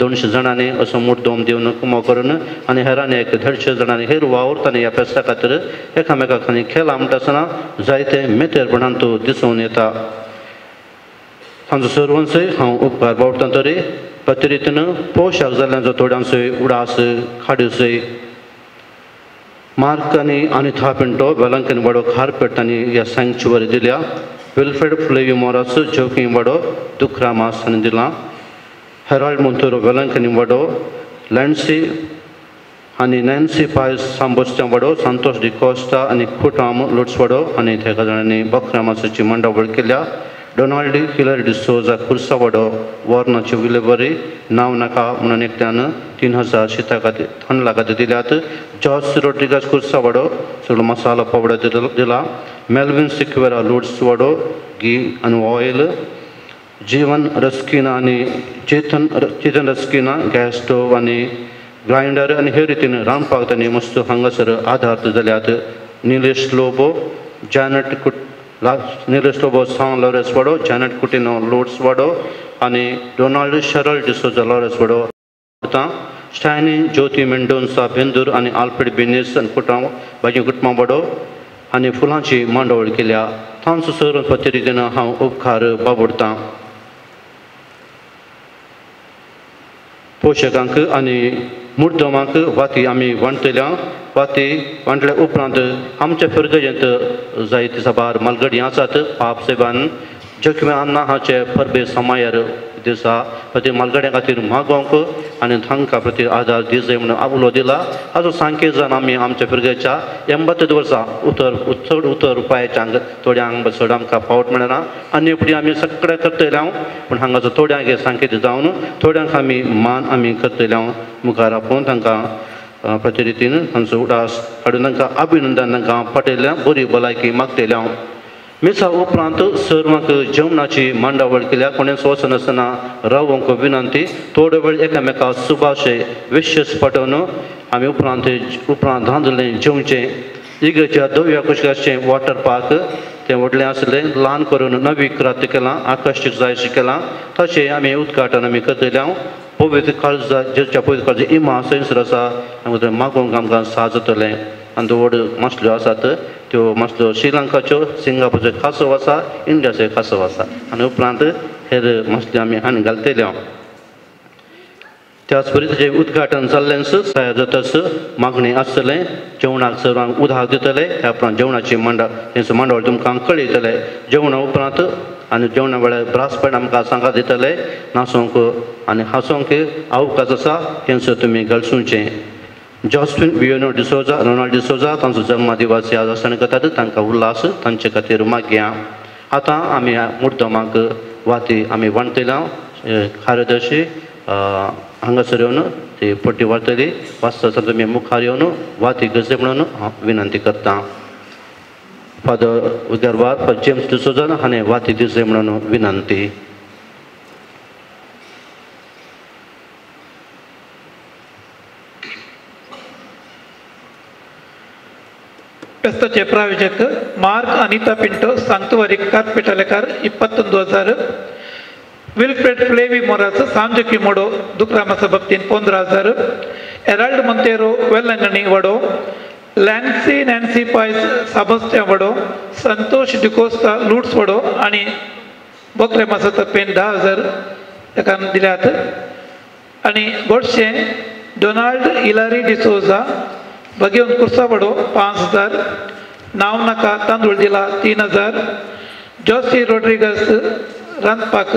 200 जाणांनी असो मुड्डोम दिवन कुमो करून आनी हेरांनी एक 150 जाणांनी हेर वावुरतांनी ह्या फेस्ता खातीर एकामेका खातीर खेळा म्हणटा आसतना जायते मेतेरपणान तूं दिसून येता. तांचो सर्वांचोय हांव उपकार बावडटा. तरी पत्रितीन पोशाक जाल्ल्यांचो थोड्यांचोय उडास खाडूसय मार्क आनी अनिथा पिंटो वेलंकन वाडो खारपेट तांणी ह्या सँक्चुअरी दिल्या. विल्फ्रेड फ्लेवी मोरास जोकीं वाडो दुखरामास हांणी दिलां. हेराल्ड मोंतेरो वेलंकनी वाडो लँडसी आनी नॅन्सी पायस सांबोस्त्या वाडो संतोष डिकोस्ता आनी खुटाम लुट्सवाडो आनी तेका जाणांनी बकऱ्या मासाची मांडावळ केल्या. डोनाल्ड हिलरी डिसोजा कुर्सावाडो वॉर्नाची विलेवरी नांव नाका म्हणून एकट्यान 3000 शिता खातीर थंडला खातीर दिल्यात. जॉर्ज रोड्रिगस कुर्सावाडो सगळो मसालो पावडर दिला. मेल्विन सिक्वेरा लुट्सवाडो घी आनी ऑयल. जीवन रस्किना आनी चेतन रस्किना गॅस स्टोव आनी ग्रायंडर आनी हे रितीन रांदपाक तांणी मस्त हांगासर आदार जाल्यात. निलेश लोबो जॅनट निलेश लोबो सांग लॉरेस वाडो जॅनट कुटिनो लोट्स वाडो आनी डोनाल्ड शरल डिसोजा लॉरेस वाडो. आतां स्टॅनी ज्योती मेंडोन्सा बेंदूर आनी आल्फ्रेड बेनीस आनी कुटां बाजी कुटुंबा वाडो आनी फुलांची मांडावळ केल्या. तांचो सर पत्रिकेन हांव उपकार बाबुडतां. पोशकांक आनी मुर्दमांक वाती आमी वांटतल्या. वाती वांटल्या उपरांत आमच्या फिरगजेंत जायते साबार मालगडी आसात. पाप सायबान जखमी अन्ना हाचे परबे समायर दिसा प्रति मालगड्यां खातीर मागोवंक आनी तांकां प्रति आदार दिवचो म्हणून उलो दिला. हाचो सांकेत जावन आमी आमच्या फिरगेच्या 80 वर्सां उतर चड उतर रुपयाच्या हांगा थोड्यांक चड आमकां फावट मेळना आनी फुडें आमी सगळें करतले हांव पूण हांगाचो थोड्यांक हे सांकेत जावन थोड्यांक आमी मान आमी करतले हांव मुखार आपोवन तांकां प्रतिरितीन तांचो उडास हाडून तांकां अभिनंदन तांकां पाटयल्या बरी भलायकी मागतले हांव. मिसा उपरांत सर्वांक जेवणाची मांडावळ केल्या. कोणेंच वचनासतना रावोंक विनंती. थोडो वेळ एकामेका सुभाशे विशेश पाठोवन आमी उपरांत उपरांत धांदलें जेवचें. इगर्जेच्या धव्या कुशकाचें वॉटर पार्क तें व्हडलें आसलें ल्हान करून नवीकृत केलां आकर्शीत जायशें केलां. तशें आमी उद्घाटन आमी करतले हांव. पवित्र काळजा जेच्या पवित्र काळजा इमा थंयसर आसा आमकां मागोवंक आमकां साथ जातलें. आनी व्हड मासल्यो आसात त्यो मासल्यो श्रीलंकाच्यो सिंगापूरच्यो कासव आसा इंडियाचो कासव आसा आनी उपरांत हेर मासल्यो आमी हांणी घालतल्यो. त्याच परी ताचें उद्घाटन जाल्लेंच तयार जातच मागणें आसतलें. जेवणाक सर्वांक उदक दितले. त्या उपरांत जेवणाची मांडावळ तुमकां कळयतले. जेवणा उपरांत आनी जेवणा वेळार ब्रासपेण आमकां सांगात दितले. नाचोंक आनी हांसोंक अवकाश आसा हेंचो तुमी गळसूचें. जॉस्विन वियोनो डिसोजा रोनाल्ड डिसोजा तांचो जल्मदिवस याद आसतना करतात. तांकां उल्हास तांचे खातीर मागया. आतां आमी मुर्दमाक वाती आमी वांटतले. कार्यदर्शी हांगासर येवन ती पट्टी वाडटली. वाचता आसतना तुमी मुखार येवन वाती गरजे म्हणून हांव विनंती करतां. फादर उदरवार फादर जेम्स डिसोजा हाणें वाती दिवचे म्हणून विनंती. फेस्ताचे प्रायोजक मार्क अनिता पिंटो सांतवारी कार्पेटालेकार 21,000, विल्फ्रेड फ्लेवी मोरास सांजकी मोडो दुक्रामासा बाबतीन 15,000, एराल्ड मोंतेरो वेलंगणी वडो, लॅन्सी नॅन्सी पायस साबस्त्या वडो, संतोष डिकोस्ता लुट्स वडो आनी बोकरे मासा तप्पेन 10,000 ताका दिल्यात. आनी गोडशें डोनाल्ड इलारी डिसोजा बगेवन कुर्सावडो 5,000, नांव नाका तांदूळ दिला 3,000, जॉसी रोड्रिगस रांदपाक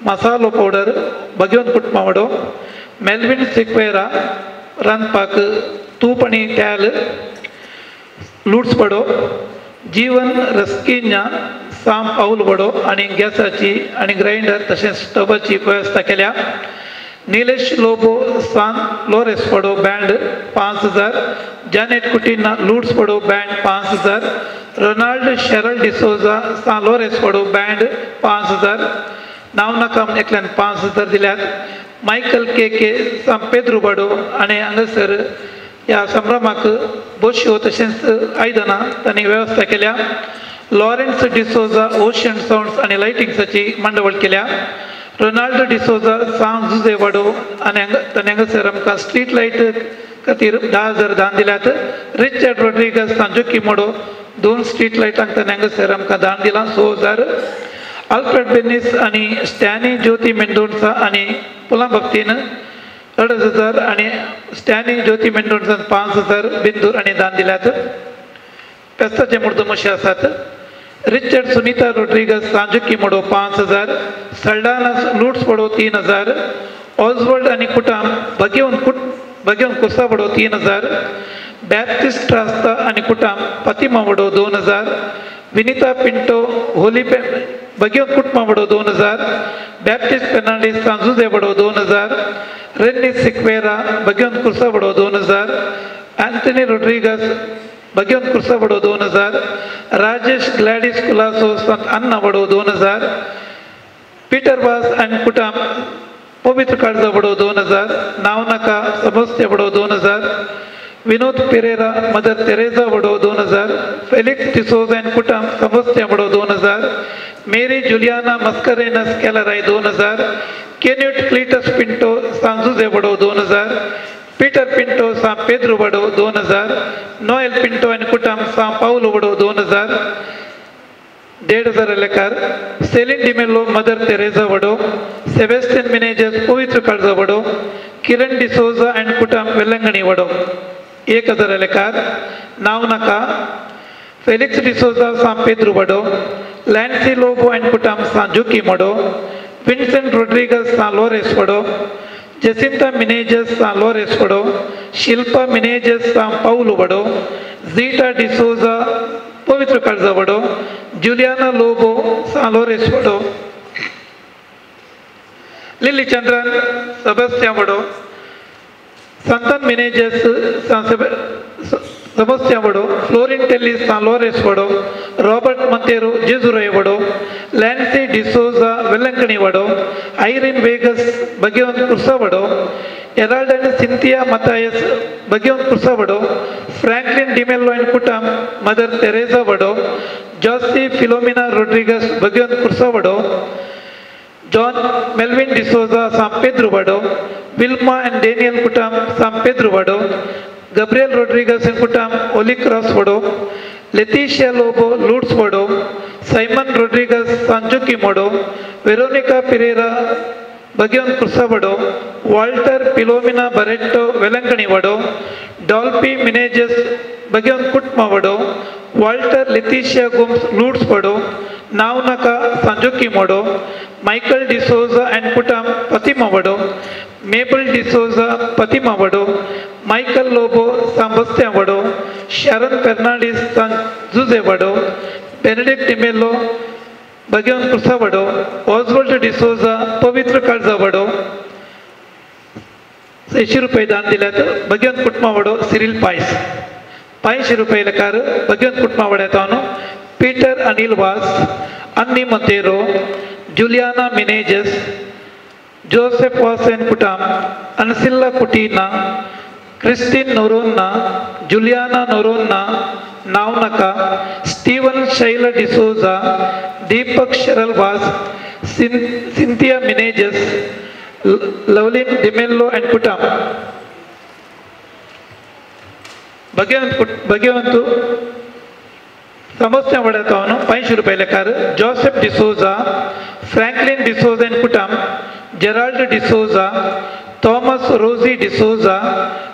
मसालो पावडर बगेवन कुटुंबावडो, मेल्विन सिक्वेरा रांदपाक तूप आनी तेल लुट्स वडो, जीवन रस्किन्या साम पावल वडो आनी गॅसाची आनी ग्रायंडर तशेंच स्टवाची वेवस्था केल्या. निलेश लोबो सान लोरेस वडो बँड 5,000, जॅनेट कुटिना लुट्स वडो बँड 5,000, रोनाल्ड शेरल डिसोजा सान लोरेस वडो बँड 5,000, नांव नाका एकल्यान 5,000 दिल्यात. मायकल के के साम पेद्रू वडो आनी हांगासर ह्या संभ्रमाक बोशयो तशेंच आयदनां तांणी वेवस्था केल्या. लॉरेन्स डिसोजा ओशन सावंड्स आनी लायटिंग्साची मांडावळ केल्या. रोनाल्डो डिसोजा सांग जुजे वाडो आनी तांणी हांगासर आमकां स्ट्रीट लायट खातीर 10,000 दान दिल्यात. रिचर्ड रोड्रिगस सांजोकी मोडो 2 स्ट्रीट लायटांक तांणी हांगासर आमकां दान दिलां 6,000. आल्फ्रेड बेनीस आनी स्टॅनी ज्योती मेंडोन्सा आनी पुलां बाबतीन 2,500 आनी स्टॅनी ज्योती मेंडोन्सान 5,000 बिंदूर आनी दान दिल्यात. फेस्ताचे मुर्दम अशे आसात. रिचर्ड सुनीता रोड्रिगस सांजुकी मोडो 5,000, सल्डानास लुट्स वडो 3,000, ऑजवर्ल्ड आनी कुटाम भगवंत कुर्सा वडो 3000, बॅप्टिस्ट रास्ता आनी कुटाम फातिमा वडो 2000, विनिता पिंटो होली भगवंत कुटुंबा वडो 2000, बॅप्टिस्ट फेर्नांडीस सांजुजे वडो 2000, रेन्नी सिक्वेरा भगवंत कुर्सा वडो 2000, अँथनी रोड्रिगस भगवंत कुर्सा वडो 2000, राजेश ग्लॅडीस कुलासो संत अन्ना वडो 2000, पीटर वास आनी कुटाम पवित्र काळजा वडो 2000, नावनाका समस्ते वडो 2000, विनोद पेरेरा मदर तेरेजा वडो 2000, फेलिक्स डिसोजा आनी कुटाम समस्ते वडो 2000, Mary Juliana Mascarenhas Kelarai 2000, Canute Cletus Pinto सांजुजे वडो 2000, पीटर पिंटो सां पेद्रू वडो 2000, नोएल पिंटो आनी कुटाम सां पावलो वडो 2000, 1500 लेकार सेलिन डिमेलो मदर तेरेजा वडो, सेबेस्टियन मिनेजस पवित्र काळजा वडो, किरण डिसोजा आनी कुटाम वेलंगणी वडो 1000 लेकार, नावनाका फेलिक्स डिसोजा सां पेद्रू वडो, लॅन्सी लोबो आनी कुटाम सां जुकी मडो, विन्सेंट रोड्रिगस सां लोरेस वडो, जेसिंता मिनेजस सां लोरेस वडो, शिल्पा मिनेजस सां पावलो वडो, झीटा डिसोजा पवित्र काळजा वडो, जुलियाना लोबो सां लोरेस वडो, लिली चंद्रन सेबेस्टियन वडो, संतन मिनेजस सां सेबेस्टियन वडो, फ्लोरिन टेलिस सां लोरेस वडो, रॉबर्ट मंतेरो जेजुरोय वडो, लॅन्सी डिसोजा वेलंकणी वडो, आयरिन वेगस भगवंत कुर्सा वडो, एराल्ड आनी सिंथिया मतायस भगवंत कुर्सा वडो, फ्रँकलिन डिमेलो आनी कुटाम मदर तेरेजा वडो, जॉसी फिलोमिना रोड्रिगस भगवंत कुर्सा वडो, जॉन मेल्विन डिसोजा सां पेद्रू वडो, विल्मा आनी डेनियल कुटाम सां पेद्रू वडो, गब्रियल रोड्रिगस आनी कुटाम होली क्रॉस वडो, लेतिशिया लोबो लूट्स वडो, सायमन रोड्रिगस सांजुकी मोडो, वेरोनिका पिरेरा भगवंत कुर्सा वडो, वॉल्टर पिलोमिना बरेट्टो वेलंकणी वडो, डॉल्पी मिनेजस भगवंत कुटुंबा वडो, वॉल्टर लेतिशिया गोम्स लूट्स वडो, नावनाका सांजुकी मोडो, मायकल डिसोजा आनी कुटाम फातिमा वडो, मेबल डिसोजा फातिमा वडो, मायकल लोबो सां बस्त्या वडो, शरन फेर्नांडीस सां जुजे वडो, बेनेडिक्ट डिमेलो भगवंत कुर्सा वडो, ऑजवल्ड डिसोजा पवित्र काळजा वडो, 600 रुपये दान दिल्यात भगवंत कुटुंबा वडो सिरील पायस, 500 रुपये लेकार भगवंत कुटुंबा वड्यातान Peter Anil Vaz, Annie Monteiro, Juliana Menezes, Joseph Vaz and कुटाम, Ancilla Coutinho, Christine Noronha, Juliana Noronha, नावनाका, Steven Shaila D'Souza, Deepak Cheryl Vas, Cynthia Menezes, लवलिन D'Mello आनी कुटाम. भगवंत समस्या वड्यातावन 500 रुपये लेकार जोसेफ डिसोजा, फ्रँकलिन डिसोजा आनी कुटाम, Gerald D'Souza, Thomas Rosy D'Souza,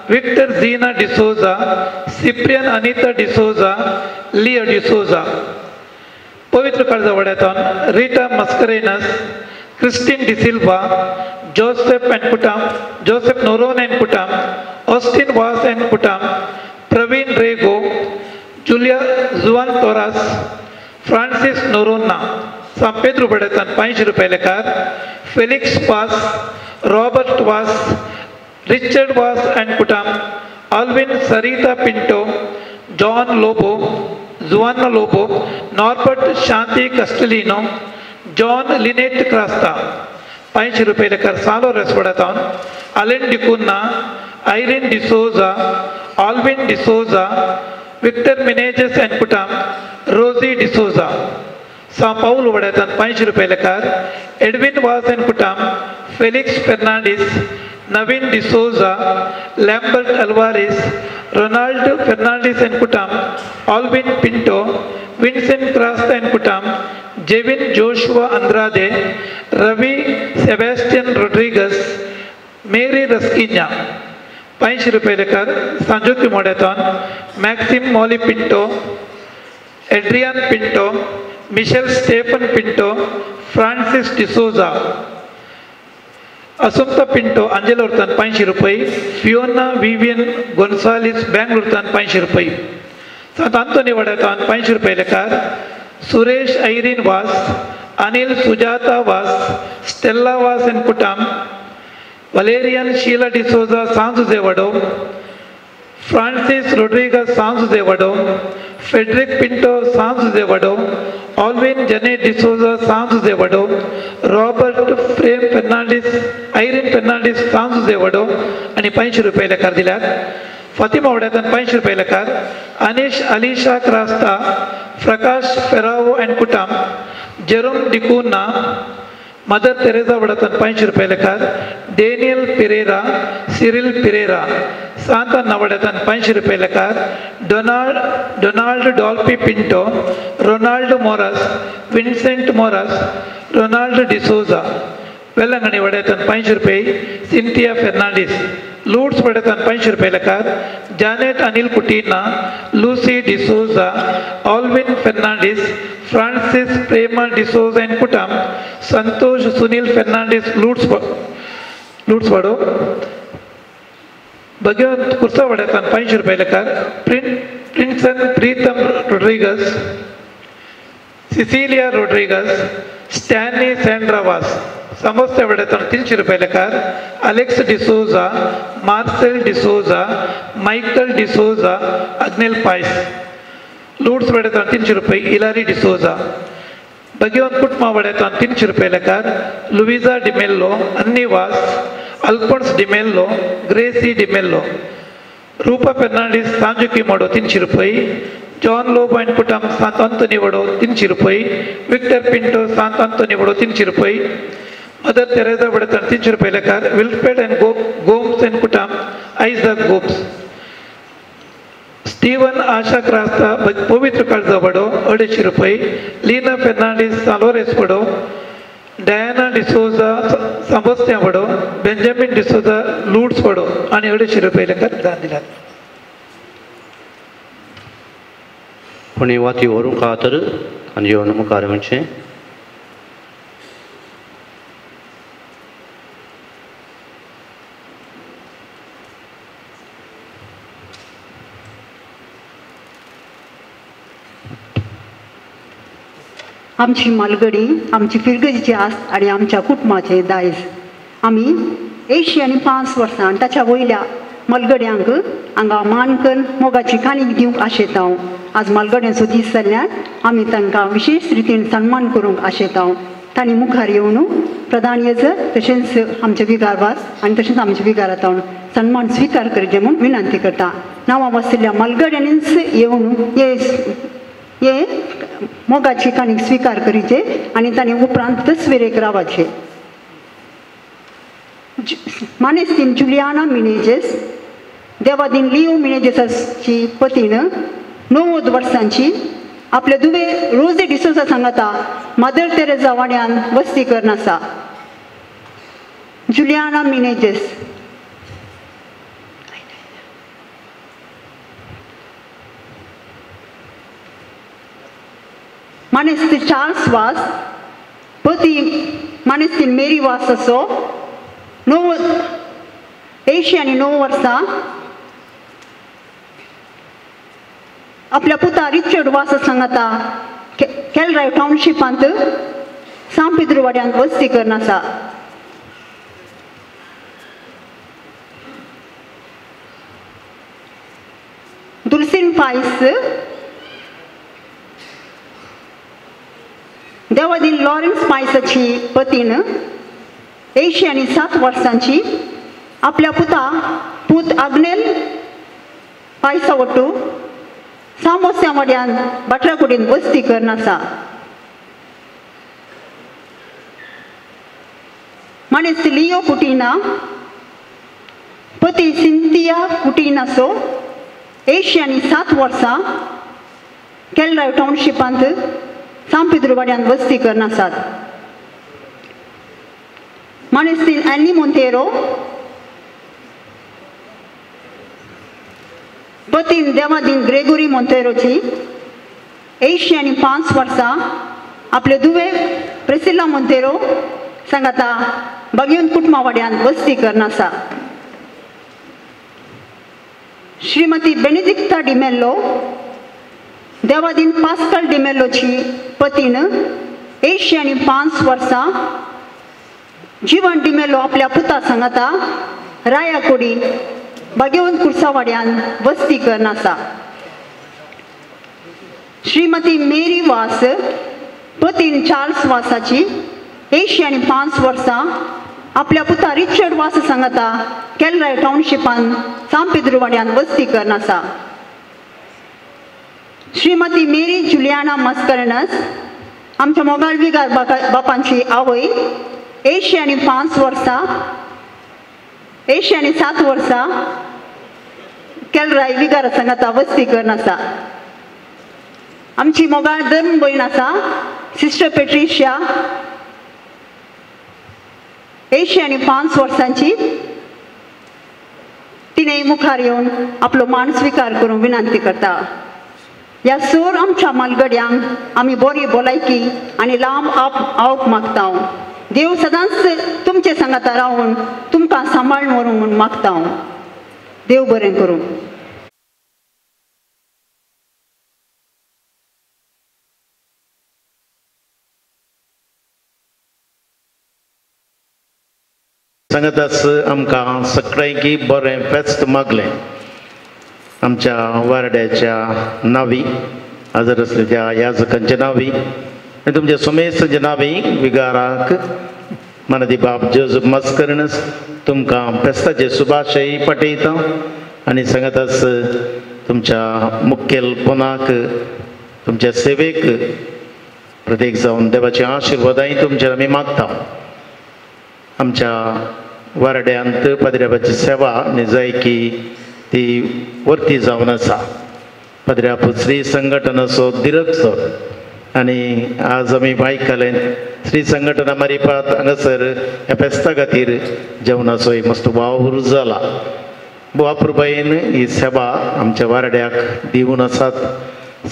Victor Zena D'Souza, Cyprian Anita D'Souza, Leo D'Souza. पवित्र काळजा वड्यातावन Rita Mascarenhas, Christine D'Silva, Joseph and कुटाम, Joseph Noronha आनी कुटाम, ऑस्टिन वास आनी कुटाम, प्रवीण रेगो, जुलिया जुआन तोरास, फ्रांसीस नोरोन्ना. सां पेद्रू वड्यातान 500 रुपये लेकार Felix Vaz, Robert Vaz, Richard Vaz आनी कुटाम, Alvin Sarita Pinto, John Lobo, Juana Lobo, Norbert Shanti Castelino, John Lynette Crasta. 500 रुपये लेकार सालो race वड्यातावन Allen D'Cunha, Irene D'Souza, Alvin D'Souza, Victor Menezes आनी कुटाम, रोजी डिसोजा. सां पावल वड्यातान 500 रुपये लेकार एडविन वास आनी कुटाम, Felix Fernandes, Naveen D'Souza, Lambert Alvares, Ronald Fernandes आनी कुटाम, Alvin Pinto, Vincent Crasta आनी कुटाम, Jevin Joshua Andrade, Ravi Sebastian Rodrigues, Mary Rasquinha. 500 रुपये लेकार सांजोकी मोड्यातान Maxim Molly Pinto, Adrian Pinto, Michelle Stephen Pinto, Francis D'Souza. Asunta Pinto अंजेलोरतान 500 रुपये, फियोना विवियन गोन्सालिस बँगलोरतान 500 रुपये, सांत आंतोनी वड्यातान 500 रुपये लेखार Suresh Irene Vaz, Anil Sujata Vaz, Stella Vaz and कुटाम, Valerian Sheila D'Souza San Jose Vado, Francis Rodrigues San Jose Vado, Frederick Pinto San Jose Vado, Alvin Jane D'Souza San Jose Vado, Robert Prem Fernandes Irene Fernandes San Jose Vado आनी 500 रुपये लेखार दिल्यात. फातिमा वड्यातान 500 रुपये लेखार Anish Alisha Crasto, Prakash Ferao and कुटाम, Jerome D'Cunha, Mother Teresa वडातान 500 रुपये लेखार Daniel Pereira, Cyril Pereira, Santana वड्यातान 500 रुपये लेखार Donald Dolphy Pinto, Ronald Moras, Vincent Moras, Ronald D'Souza, Velankanni वड्यातान 500 रुपये सिंथिया फेर्नांडीस, लूड्स वड्यातान 500 रुपये लेखार Janet Anil Coutinho, Lucy D'Souza, Alvin Fernandes, Francis Prema D'Souza and कुटाम, Santosh Sunil Fernandes Lourdes Vado, Bhagwant कुर्सा वड्यातान 500 रुपये लेखार Prinson Pritam Rodrigues, Cecilia Rodrigues, Stanley Sandra Vaz, समोसे वड्यातान 300 रुपये लेखार Alex D'Souza, Marcel D'Souza, Michael D'Souza, Agnel Pais, Lourdes वड्यातान 300 रुपये इलारी डिसोजा, भगवंत कुटमा वड्यातान 300 रुपये लेखार Louisa D'Mello, Annie Vaz, Alphonse D'Mello, Gracy D'Mello, Rupa Fernandes सांजुकी मोडो 300 रुपये, John Lobo and कुटाम सांत आंतोनी वडो 300 रुपये, Victor Pinto सांत आंतोनी वडो 300 रुपये, मदर तेरेजा वड्यातान 300 रुपये लेखार विल्फ्रेड अँड गोम्स अँड कुटाम, Isaac Gomes, Steven Asha Crasto पवित्र काळजा वडो 250 रुपये, लीना फेर्नांडीस सालोरेस वडो, डयाना डिसोजा सांबोस्त्या वडो, बेंजामीन डिसोजा लूड्स वडो आनी 250 रुपये लेखार दान दिल्यात. कोणी वाती व्हरूंक खातर आनी येवन मुखार म्हणचें. आमची मालगडी, आमची फिरगजीची आस आनी आमच्या कुटुंबाचें दायज. आमी 85 वर्सां आनी ताच्या वयल्या मालगड्यांक हांगा मान करून मोगाची काणीक दिवंक आशेता. आज मालगड्यांचो दीस जाल्ल्यान आमी तांकां विशेश रितीन सन्मान करूंक आशेता. तांणी मुखार येवन प्रधान येजक तशेंच आमचे विगारवास आनी तशेंच आमच्या विगारांत सन्मान स्विकार करचे म्हूण विनंती करता. नांवां वासिल्ल्या मालगड्यांनीच येवन हे मोगाची काणीक स्विकार करीचे आनी तांणी उपरांत तस्वीरेक रावाचे. मानेस्तीन जुलियाना मिनेजेस, देवादीन लिओ मिनेजेसाची पतीन 90 वर्सांची, आपले दुवे रोजी डिसोजा सांगाता मदर तेरेजा वाड्यान वस्ती करून आसा. जुलियाना मिनेजेस. मानेस्ती चार्ल्स वास, पती मानेस्तीन मेरी वास असो 89 वर्सां, आपल्या पुता रिचर्ड वास सांगाता केलराय टावनशिपांत सांत पेद्रू वाड्यांत वस्ती करून आसा. दुलसीन पायस, देवादीन लॉरेन्स पायसाची पतीन 87 वर्सांची, आपल्या पुता पूत आग्नेल पायसा वट्टू सामोस्या वाड्यान बाटराकुडीन वस्ती करून आसा. मानेस्त लिओ कुटिना, पती सिंथिया कुटिनासो 87 वर्सां, केलराय टावनशिपांत सांत पेद्रू वाड्यान वस्ती करून आसात. मानेस्तीन एनी मोंतेरो, पतीन देवादीन ग्रेगोरी मोंतेरोची 85 वर्सां, आपले दुवे प्रेसिल्ला मोंतेरो सांगाता बागेवन कुटुंबा वस्ती करून आसा. श्रीमती बेनेदिक्ता डिमेल्लो देवादीन पास्कल डिमेल्लोची पतीन 85 वर्सां जीवन डिमेल्लो आपल्या पुता सांगाता रायाकोडी बागेवन कुर्सावाड्यान वस्ती करून आसा. श्रीमती मेरी वास पतीन चार्ल्स वासाची 85 वर्सां आपल्या पुता रिचर्ड वास सांगाता केलराय टावनशिपान सांपेद्रुवाड्यान वस्ती करून आसा. श्रीमती मेरी जुलियाना मस्करनस आमच्या मोगाळ विगार बापांची आवय 85 वर्सां 87 वर्सां केलराय विगार सांगाता वस्ती करून आसा. आमची मोगाळ धर्म भयण आसा सिस्टर पेट्रिशिया 85 वर्सांची तिणें मुखार येवन आपलो मान स्विकार करूंक विनंती करता. ह्या सोर आमच्या मालगड्यांक आमी बरी भलायकी आनी लांब आवक मागता. देव सदांच तुमचे सांगाता रावून तुमकां सांबाळून व्हरूंक म्हूण मागता. देव बरें करूं. सांगताच आमकां सगळ्यांकी बरें फेस्त मागलें आमच्या वारड्याच्या नावी हाजर आसले त्या याजकांच्या नावी आनी तुमच्या सुमेस्तांच्या नावी विगाराक मानादी बाब जोजफ मस्करनस तुमकां फेस्ताचे शुभाशय पाठयता आनी सांगताच तुमच्या मुखेलपणाक तुमच्या सेवेक प्रत्येक जावन देवाचे आशिर्वादांय तुमचेर आमी मागता. आमच्या वारड्यांत पाद्र्याबाची सेवा निजायकी ती वर्ती जावन आसा. पाद्र्याप श्री संघटनाचो दिरक्सो आनी आज आमी आयकलें श्री संघटना मारिपात हांगासर ह्या फेस्ता खातीर जेवणाचोय मस्त वावर जाला. वापरुबायेन ही सेवा आमच्या वारड्याक दिवन आसात.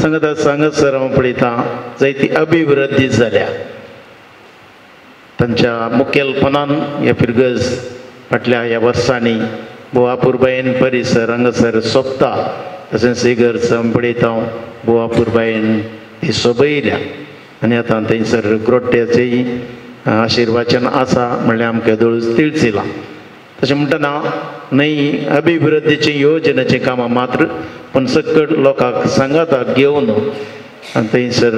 सांगता हांगासर हांव पळयतां जायती अभिवृद्धी जाल्या तांच्या मुखेलपणान ह्या फिरगज फाटल्या ह्या वर्सांनी बोवापुरबायेन परिसर हांगासर सोंपता. तशेंच इगर्ज पळयता बोवापुरबायेन ती सोबयल्या आनी आतां थंयसर ग्रोट्याचेय आशिर्वाचन आसा म्हणल्यार आमकां दोळूच तिळसिलां. तशें म्हणटना न्हय अभिवृद्धीचीं योजनेचीं कामां मात्र पूण सकट लोकांक सांगाताक घेवन आनी थंयसर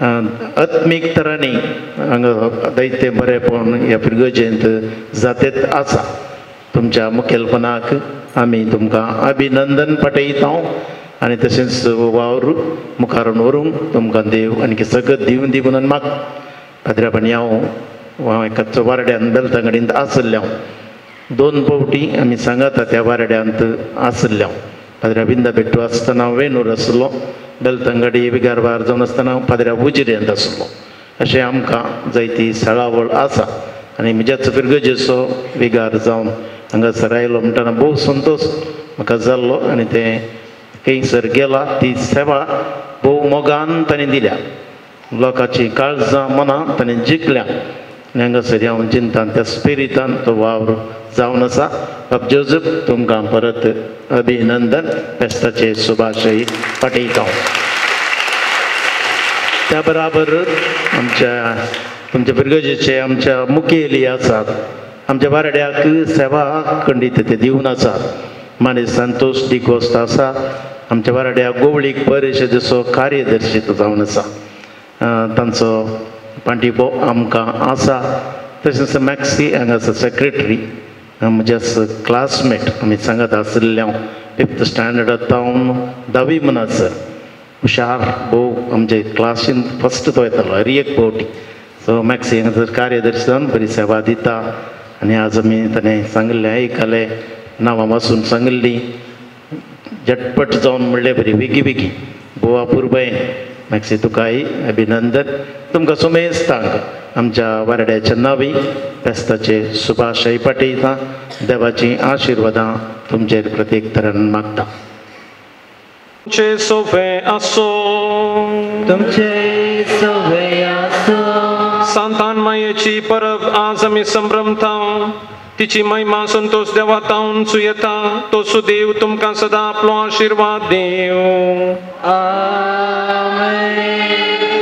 आत्मीक तरांनी हांगा जायते बरेंपण ह्या फिरगजेंत जातेत आसा. तुमच्या मुखेलपणाक आमी तुमकां अभिनंदन पाठयता आनी तशेंच वावर मुखार व्हरूंक तुमकां देव आनी सगळें दिवन दी म्हणून माग. पाद्र्यापाणी हांव एकाच वारड्यान बेलतांगडींत आसल्ले हांव 2 फावटी आमी सांगाता त्या वारड्यांत आसल्ले हांव. पाद्र्या बिंदा बेट्टू आसतना वेणूर आसलो, बेलतंगडी विगारवार जावन आसतना पाद्र्या उजिरेंत आसलो. अशें आमकां जायती सळावळ आसा आनी म्हज्याच फिरगजेचो विगार जावन हांगासर आयलो म्हणटना भोव संतोश म्हाका जाल्लो आनी तें खंयसर गेला ती सेवा भोव मोगान ताणें दिल्या. लोकांची काळजां मनां ताणें जिखल्या आनी हांगासर हांव चिंतान त्या स्पिरितान तो वावर जावन आसा. बाब जोजफ तुमकां परत अभिनंदन फेस्ताचे शुभाशय पाठयता. त्या बराबर आमच्या तुमच्या फिरगजेचे आमच्या मुखेली आसात आमच्या वारड्याक सेवा खंडीत ते दिवन आसात. माने संतोष डिकोस्त आसा आमच्या वारड्याक गोवळीक परिशदेचो कार्यदर्शी जावन आसा. तांचो पांटिबो आमकां आसा. तशेंच मॅक्सी हांगासर सेक्रेटरी म्हज्याच क्लासमेट आमी सांगत आशिल्ले हांव 5th स्टँडर्डात हांव 10वी म्हणसर हुशार भोव आमचे क्लासीन फस्ट तो येतालो हर एक फावटी. सो मॅक्सी हांगासर कार्यदर्शी जावन बरी सेवा दिता आनी आज आमी ताणें सांगिल्लें आयकलें नांवां वाचून सांगिल्लीं झटपट जावन म्हणलें बरी बेगी बेगी गोवा पुरबायेन मॅक्सी तुकाय अभिनंदन. तुमकां सुमेस्तांक आमच्या वारड्याच्या नावी फेस्ताचे शुभाशय पाठयता. देवाचीं आशिर्वादां तुमचेर प्रत्येक तरान मागता. तुमचे सोवे आसो, तुमचे सोवे आसो, सांतान मायेची परब आज आमी संभ्रमता. तिची महिमा संतोष देवा तावन सुयेता. तो सुदेव तुमकां सदां आपलो आशिर्वाद देव.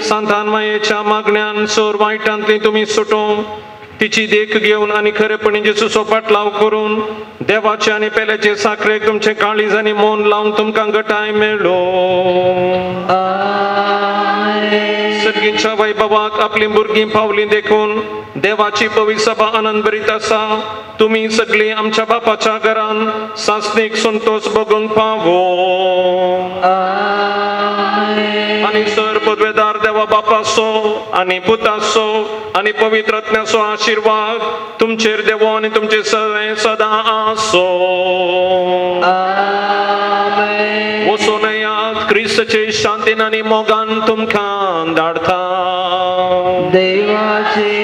सांतान मायेच्या मागण्यान सोर वायटांतली तुमी सुटो. तिची देख घेवन आनी खरेपणी जेजूचो पाटलाव करून देवाचे आनी पेल्याचे साखरेक तुमचे काळीज आनी मन लावन तुमकां गटाय मेळो. सर्गीच्या वैभवाक आपलीं भुरगीं पावलीं देखून देवाची पवित्र सभा आनंद भरीत आसा. तुमी सगळीं आमच्या बापाच्या घरान सासणीक संतोष भोगूंक पावो. आनी सर पदवेदार देवा बापाचो आनी पुताचो आनी पवित्र आत्म्याचो आशिर्वाद तुमचेर देवो आनी तुमचे सगळे सदां आसो. वचून येयात, क्रिस्ताचे शांतीन आनी मोगान तुमकां धाडटा. देवाची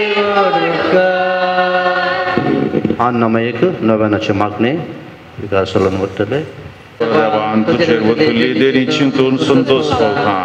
अन्नमयक नव्यानाचे मागणे विकास वतले. देवान तुजेर वतली देणी चिंतून संतोष पावता.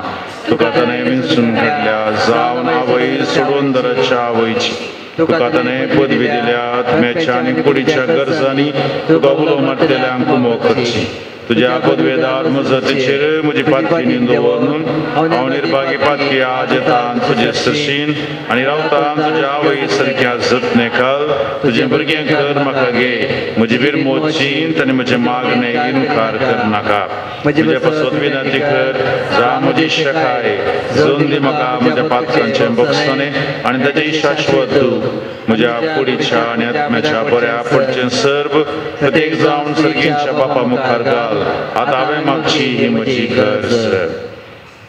तुका ताणें विंचून काडल्या जावन आवय सोडून दराच्या आवयची. तुका ताणें पदवी दिल्या आत्म्याच्या आनी कुडीच्या गरजांनी तुका उलो मारतल्यांक कुमो करची. तुज्या पदवेदार मजतीचेर म्हजी पातकी दवरून हांव निर्भागी पातकी आज येता तुजे सशीन आनी रावता तुज्या आवय सारक्या जतने खाल तुजें भुरगें कर म्हाका घे. म्हजी बिरमो चींत आनी म्हजें मागणें इनकार कर नाका. म्हज्या पासत विनंती कर जा म्हजी शकाय जोन दी म्हाका म्हज्या पातकांचें बक्षणें आनी ताचें शाश्वत दूख. म्हज्या कुडीच्या आनी आत्म्याच्या बऱ्या पडचें सर्व प्रत्येक जावन सर्गींच्या बापा मुखार घाल. आतां हांवें मागची ही म्हजी गरज.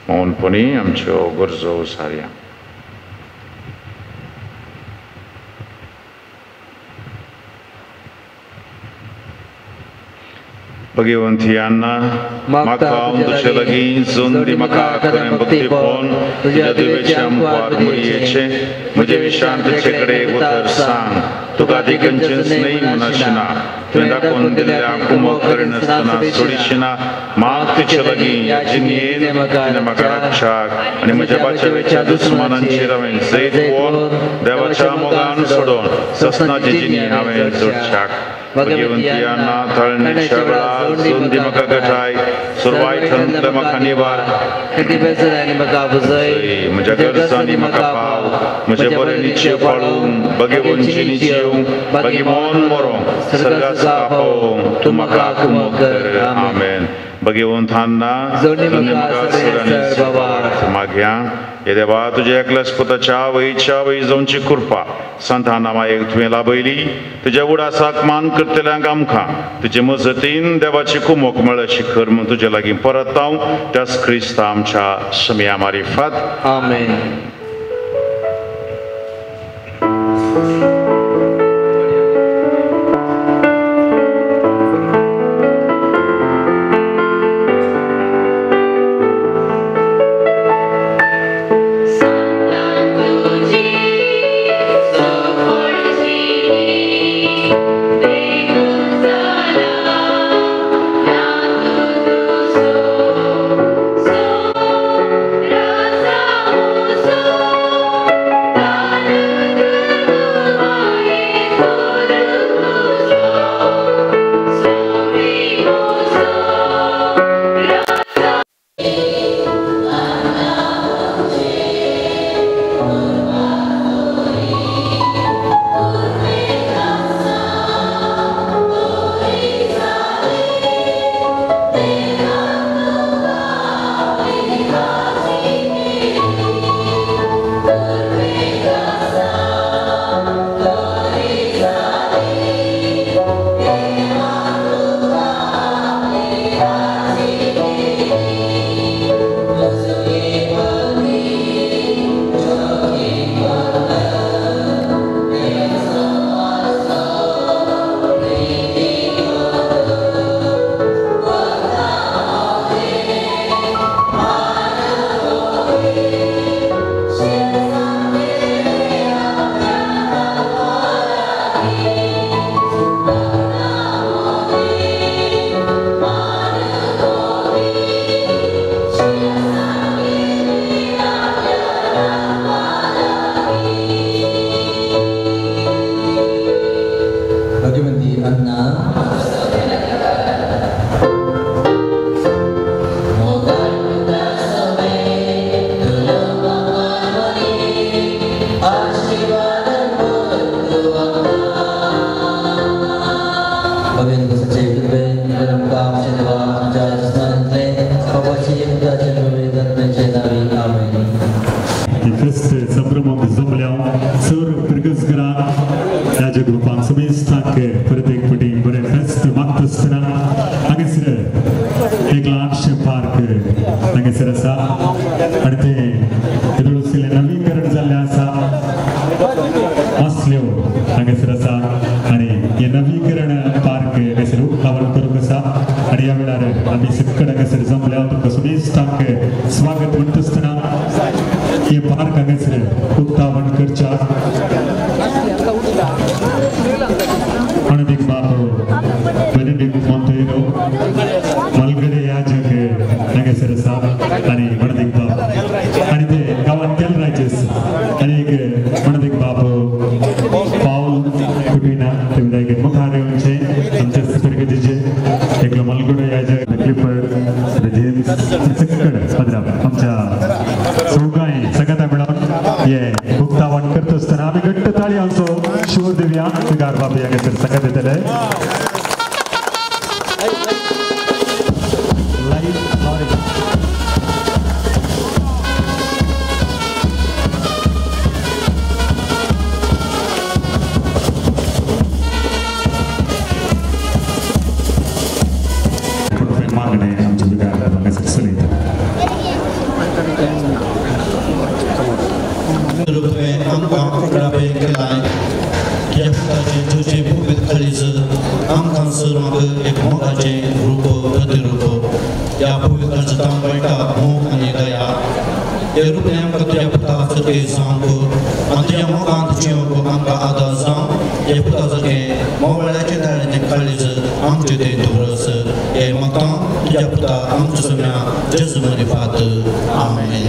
मौनपणी आमच्यो गरजो सारया. भगवंती अण्णा म्हाका हांव तुजे लागीं जोन दी म्हाका खरें भक्तीपण तुज्या देवेच्या मुखार मुरयेचें म्हजे विशांत तुजे कडेन उतर सांग. तुका ती खंयचेंच न्हय म्हूण आशिना. तुवें दाखोवन दिल्ल्या कुमक करिनासतना सोडिशिना. माग तुजे लागीं जिणेन तिणें म्हाका राखशाक आनी म्हज्या बाचेवेच्या दुस्मानांचेर हांवें जैत पळोवन देवाच्या मोगान सोडोवन ससनाची जिणी हांवें जोडशाक. भगवंती अण्णा ताळणेच्या वेळार जोन दी म्हाका गटाय सुरवायथांतले म्हाका निवार. म्हज्या गरजांनी म्हाका पाव. म्हजें बरें निश्चय पाळूंक भगवंची निचेवंक बागी मन मरोंक सर्गाचा पावोवंक तूं म्हाका कुमक कर. आमेन. भगवंत अण्णा मागया. हे देवा तुज्या एकल्याच पुताच्या आवयच्या आवय जावची कृपा संताना मायेक तुवें लाभयली. तुज्या उडासाक मान करतल्यांक आमकां तुजे मजतीन देवाची कुमोक मेळ अशी कर म्हूण तुजे लागीं परत हांव त्याच क्रिस्ता आमच्या समया मारिफात. आमेन. So हांगासर आसा आनी ते येदोळ नवीकरण जाल्लें आसा मासल्यो हांगासर आसा आनी हे नवीकरण पार्क हांगासर उक्तावण करूंक आसा आनी ह्या वेळार आमी सकड हांगासर जमल्या तुमकां समेस्तांक स्वागत म्हणटा आसतना हे पार्क हांगासर उक्तावण करच्या म्हणीक बाब बेनेडिक्ट मोंतेरो मलगडे याजक हांगासर आसा आनी म्हणीक बाब आनी ते गांवांत केलरायचेस आनी एक म्हणीक बाब पावल कुटिना ते विधायक मुखार येवचे आमचे फिरगजीचे एकलो मलगडो याजक क्लिफर्ड जेम्स सकड पदरा आमच्या चौगांय सगळ्या मेळोवन हे उक्तावण करता आसतना आमी घट्ट ताळयांचो शूर दिवया विगार बाब हांगासर सांगत येतले. मागणें आमच्या विगार बाब हांगासर चलयता. तुझे भूमित कळीज आमकां सर म्हाका एक मोगाचें रूप प्रतिरूप ह्या भूमित कळीज मेळटा मोग आनी दया हे रूपने आमकां तुज्या पुता सारकें जावंक आनी तुज्या मोगांत जिवंक आमकां आदार जावं हे पुता सारकें मोवळ्याचें दाळ्याचें कळीज आमचें तें तुरस हे मागता तुज्या पुता आमच्या सम्या जेजू मरिफात. आमेन.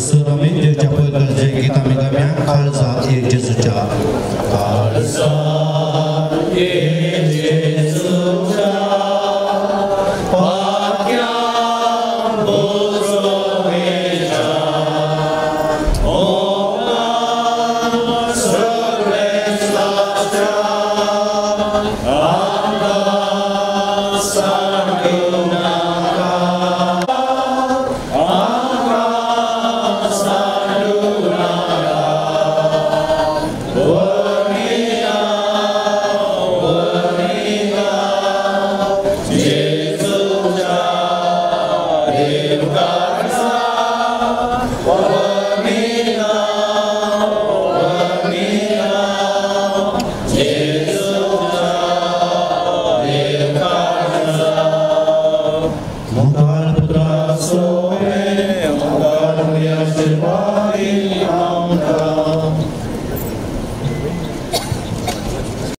सर आमी देवच्या पयलीं गीत आमी गावया काळजा एक जेजूच्या काळजा एक जेजूच्या पाक्या बोजोमेच्या मोगान सगळेसाच्या आमकां सांडूं नाका आमकां सांडूं नाका वरिना वरिना जेजूच्या देवकाळजा.